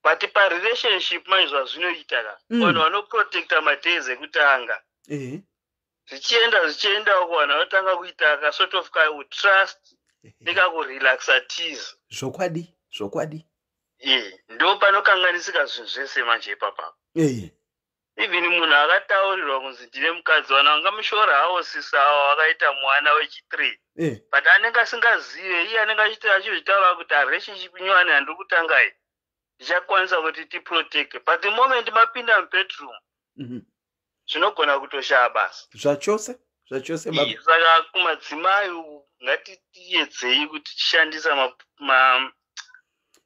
But parelationship mai zvazvinoita ka, vanhu vanoprotecta madays ekutanga. Zvichienda zvichienda uko, vanhu vanotanga kuita kasort of katrust nekakurelaxa tiza. Zvokwadi, zvokwadi. Ndo panokanganisika zvinhu zvese manje ipapa. Even munhu akataurirwa kunzi ndine mukadzi, vanhu vangamushora hawo sisi avo vakaita mwana wechi3, but anenge asingazive. Iye anenge achiti achizvitaura kuti relationship nyowani handiri kutanga iyi, ndichakwanisa kuti tiprotect, but the moment mapinda mubedroom, zvinogona kutoshaya basa. Zvachose, zvachose baba. Saka kumadzimai uku ngatiyedzei kuti tishandisa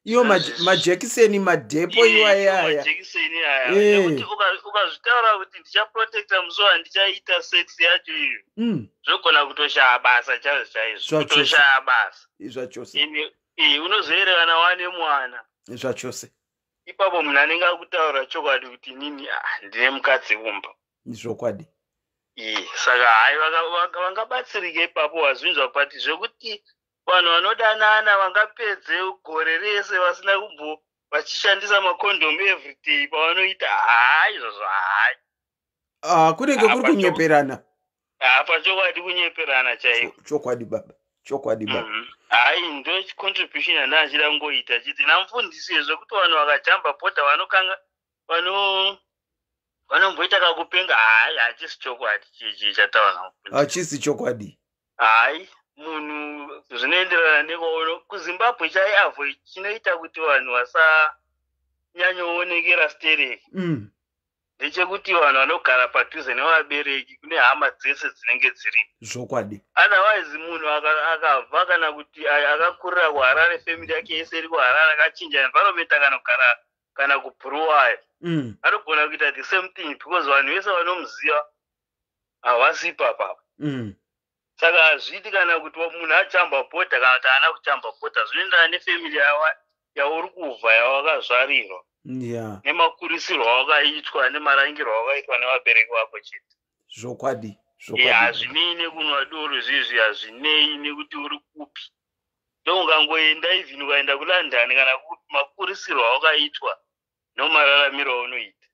Iwo majekiseni, madepo iwayaya. Majekiseni aya, nekuti ukazvitaura kuti ndichaprotecta musi wandichaita sex yacho iyo, zvinogona kutoshaya basa chaizvo chaizvo. Zvachose. Kutoshaya basa. Zvachose. Unozoerekana wane mwana. Zvachose. Ipapo munhu anenge akutaura chokwadi kuti inini, ah, ndine mukadzi kumba. Zvokwadi. Saka hai, vangabatsirike ipapo wazvinzwa, but zvekuti vanhu vanodanana vangapedze gore rese vasina kumbo vachishandisa makondomu everyday pavanoita, hai, izvozvo hai. Ah, kunenge kuri kunyeperana. Pachokwadi kunyeperana chaiko. Chokwadi baba, chokwadi baba. Hai, ndo contribution yandachida kungoita chiti namufundisi zvekuti vanhu vakajamba bhodha vanokanga vanomboita kakupenga, hai, hachisi chokwadi chichi chataura namufundisi. Hachisi chokwadi. Hai, munhu zvinoenderana nekwaono. KuZimbabwe chaiavo chinoita kuti vanhu vasanyanyoonekera stereki ndechekuti vanhu vanogara padhuze nevabereki, kune hama dzese dzinenge dziripo. Otherwise munhu akabva kana kuti akakurira kuHarare, family yake yese iri kuHarare, akachinja environment akanogara kana kuBhuruwayo, anogona kuita the same thing because vanhu vese vanomuziva havasi ipapapa. Saka hazviiti kana kuti munhu ajamba bhodha kana kuti haana kujamba bhodha, zvinoenderana nefamily yauri kubva, yawakazvarirwa. Yeah. Nemakurisirwo awakaitwa nemarangirwo awakaitwa nevabereki vako chete. Zvokwadi. Zvokwadi. Hazvinei nekunwa doro zvezvi, hazvinei nekuti uri kupi. Ndoungangoenda even ukaenda kuLondon kana kupi, makurisirwo awakaitwa nomararamiro aunoita.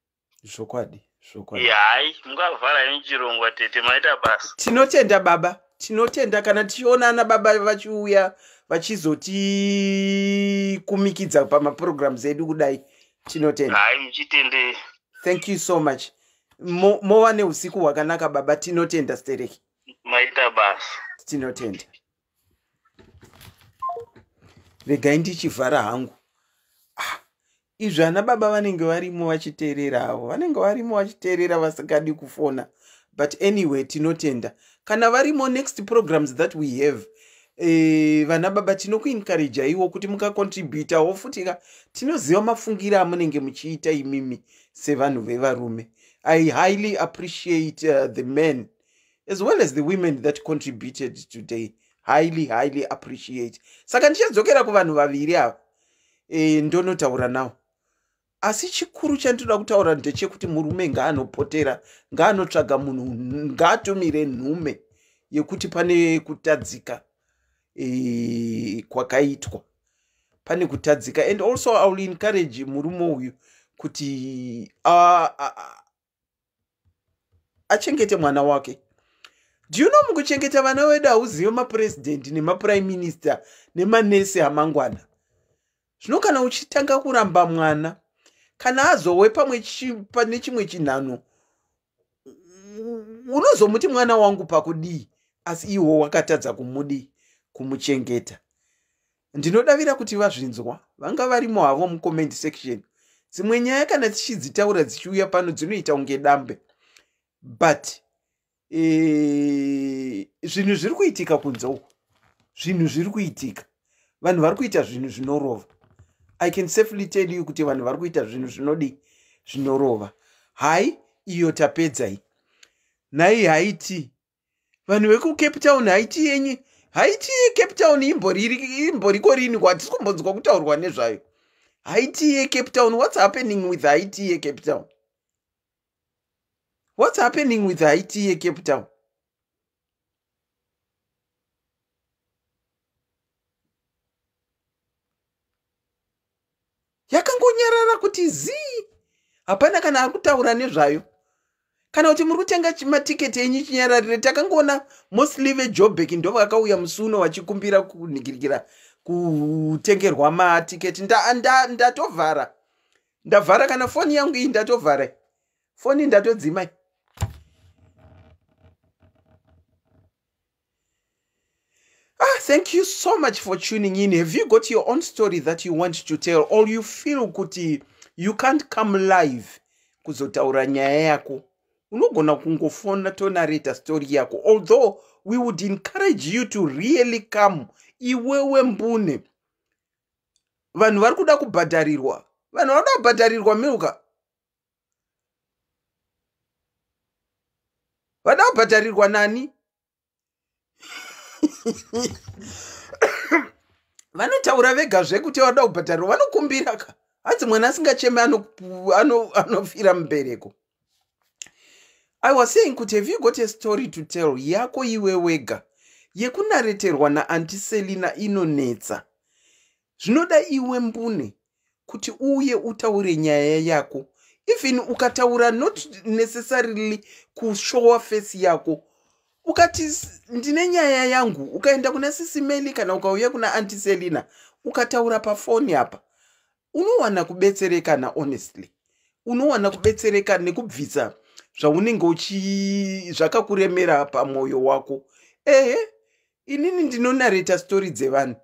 Zvokwadi. Zvokwadi. Hai, mungavhara nechirongwa tete, maita basa. Tinotenda baba, tinotenda. Kana tichionana baba vachiuya vachizotikumikidza pamaprograms edu kudai, tinotenda. Hai, muchitendei. Thank you so much. Mova neusiku hwakanaka baba, tinotenda stereki. Maita basa. Tinotenda. Regai ndichivhara hangu. Ah, izvi ana baba vanenge varimo vachiteerera avo, vanenge varimo vachiteerera vasingadi kufona, but anyway tinotenda kana varimo. Next programs that we have, vana baba tinokuencourageiwo kuti mukacontributawo futi ka. Tinoziva mafungiro amunenge muchiita imimi sevanhu vevarume. I highly appreciate the men as well as the women that contributed today. Highly, highly appreciate. Saka ndichadzokera kuvanhu vaviri ava, ndonotaura navo, asi chikuru chandinoda kutaura ndechekuti murume ngaanopotera, ngaanotsvaga munhu, ngaatumire nhume yekuti pane kutadzika kwakaitwa, pane kutadzika. And also I will encourage murume uyu kuti achengete mwana wake. Do you know, mukuchengeta vana vedu hauzive mapurezidendi nemaprime minister nemanesi amangwana. Zvino kana uchitanga kuramba mwana, kana azowe pamwe pane chimwe chinhano, unozomuti mwana wangu pakudii, asi iwo wakatadza kumudi kumuchengeta. Ndinodavira kuti vazvinzwa, vanga varimo havo mucomment section. Dzimwe nyaya kana tichidzitaura dzichiuya pano dzinoita kunge dambe, but zvinhu zviri kuitika kunze uku, zvinhu zviri kuitika, vanhu vari kuita zvinhu zvinorova. I can safely tell you kuti vanhu vari kuita zvinhu zvinodi zvinorova. Hai, iyo tapedzai nhai. Haiti vanhu vekuCape Town, haiti yenyu, haiti yeCape Town imboriko rini? Kwatisi kumbonzwa kutaurwa nezvayo haiti yeCape Town. What's happening with haiti yeCape Town? What's happening with haiti yeCape Town? Yakangonyarara kuti zii, hapana kana ari kutaura nezvayo. Kana kuti muri kutenga matiketi enyu chinyararire? Takangoona mostly veJobek ndo vakauya musi uno vachikumbira kunhikirikira kutengerwa matiketi. Ndatovhara, ndavhara kana foni yangu iyi, ndatovhara foni, ndatodzimai. Ah, thank you so much for tuning in. Have you got your own story that you want to tell, or you feel kuti you can't come live kuzotaura nyaya yako? Unogona kungofona tonareta story yako, although we would encourage you to really come iwewe mbune. Vanhu vari kuda kubhadharirwa, vanhu vari kuda kubhadharirwa milka, vada kubhadharirwa nani? Vanotaura vega zvekuti vada kubhadharirwa, vanokumbira ka. Hanzi mwana asingacheme anofira mubereko. I was saying kuti have you got a story to tell yako iwe wega? Yekunareterwa naAunty Selina inonetsa. Zvinoda iwe mbune kuti uye utaure nyaya yako. Even ukataura, not necessarily kushowa face yako, ukati ndine nyaya yangu, ukaenda kuna Sisi Meli kana ukauya kuna Aunty Selina ukataura pafoni apa, unowana kubetserekana. Honestly, unowana kubetsereka nekubvisa zvaunenge uchi zvakakuremera pamwoyo wako. Ehe, inini ndinonareta stori dzevanhu,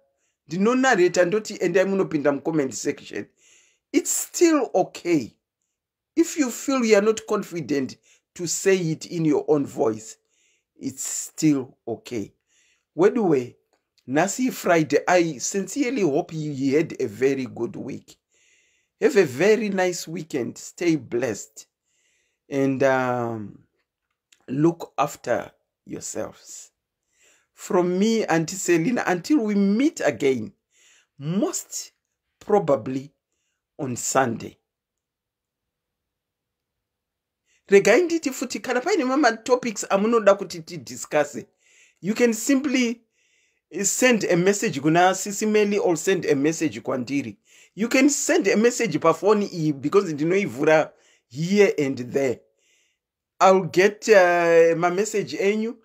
ndinonareta ndoti endai munopinda mucomment section. It's still okay if you feel you are not confident to say it in your own voice. It's still okay. Weduwe, nhasi Friday. I sincerely hope you had a very good week. Have a very nice weekend. Stay blessed and look after yourselves. From me, Auntie Selina, until we meet again, most probably on Sunday. Regai nditi futi, kana paine mamatopics amunoda kuti tidiscusse, you can simply send a message kuna Sisi Melly or send a message kwandiri. You can send a message pafoni iyi because ndinoivhura here and there. I'll get mameseji enyu,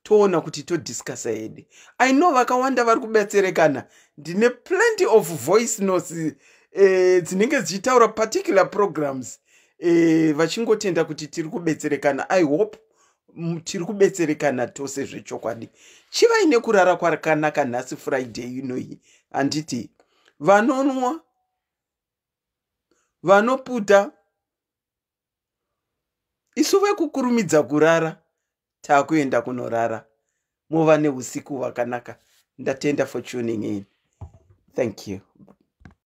toona kuti todiscussa hedu. I know vakawanda vari kubetserekana. Ndine plenty of voice notes dzinenge dzichitaura particular programs, vachingotenda kuti tiri kubetserekana. I hope tiri kubetserekana tose zvechokwadi. Chivai nekurara kwakanaka nhasi Friday inoyi, handiti? Vanonwa, vanoputa, isu vekukurumidza kurara taakuenda kunorara. Muva neusiku hwakanaka. Ndatenda for tuning in. Thank you.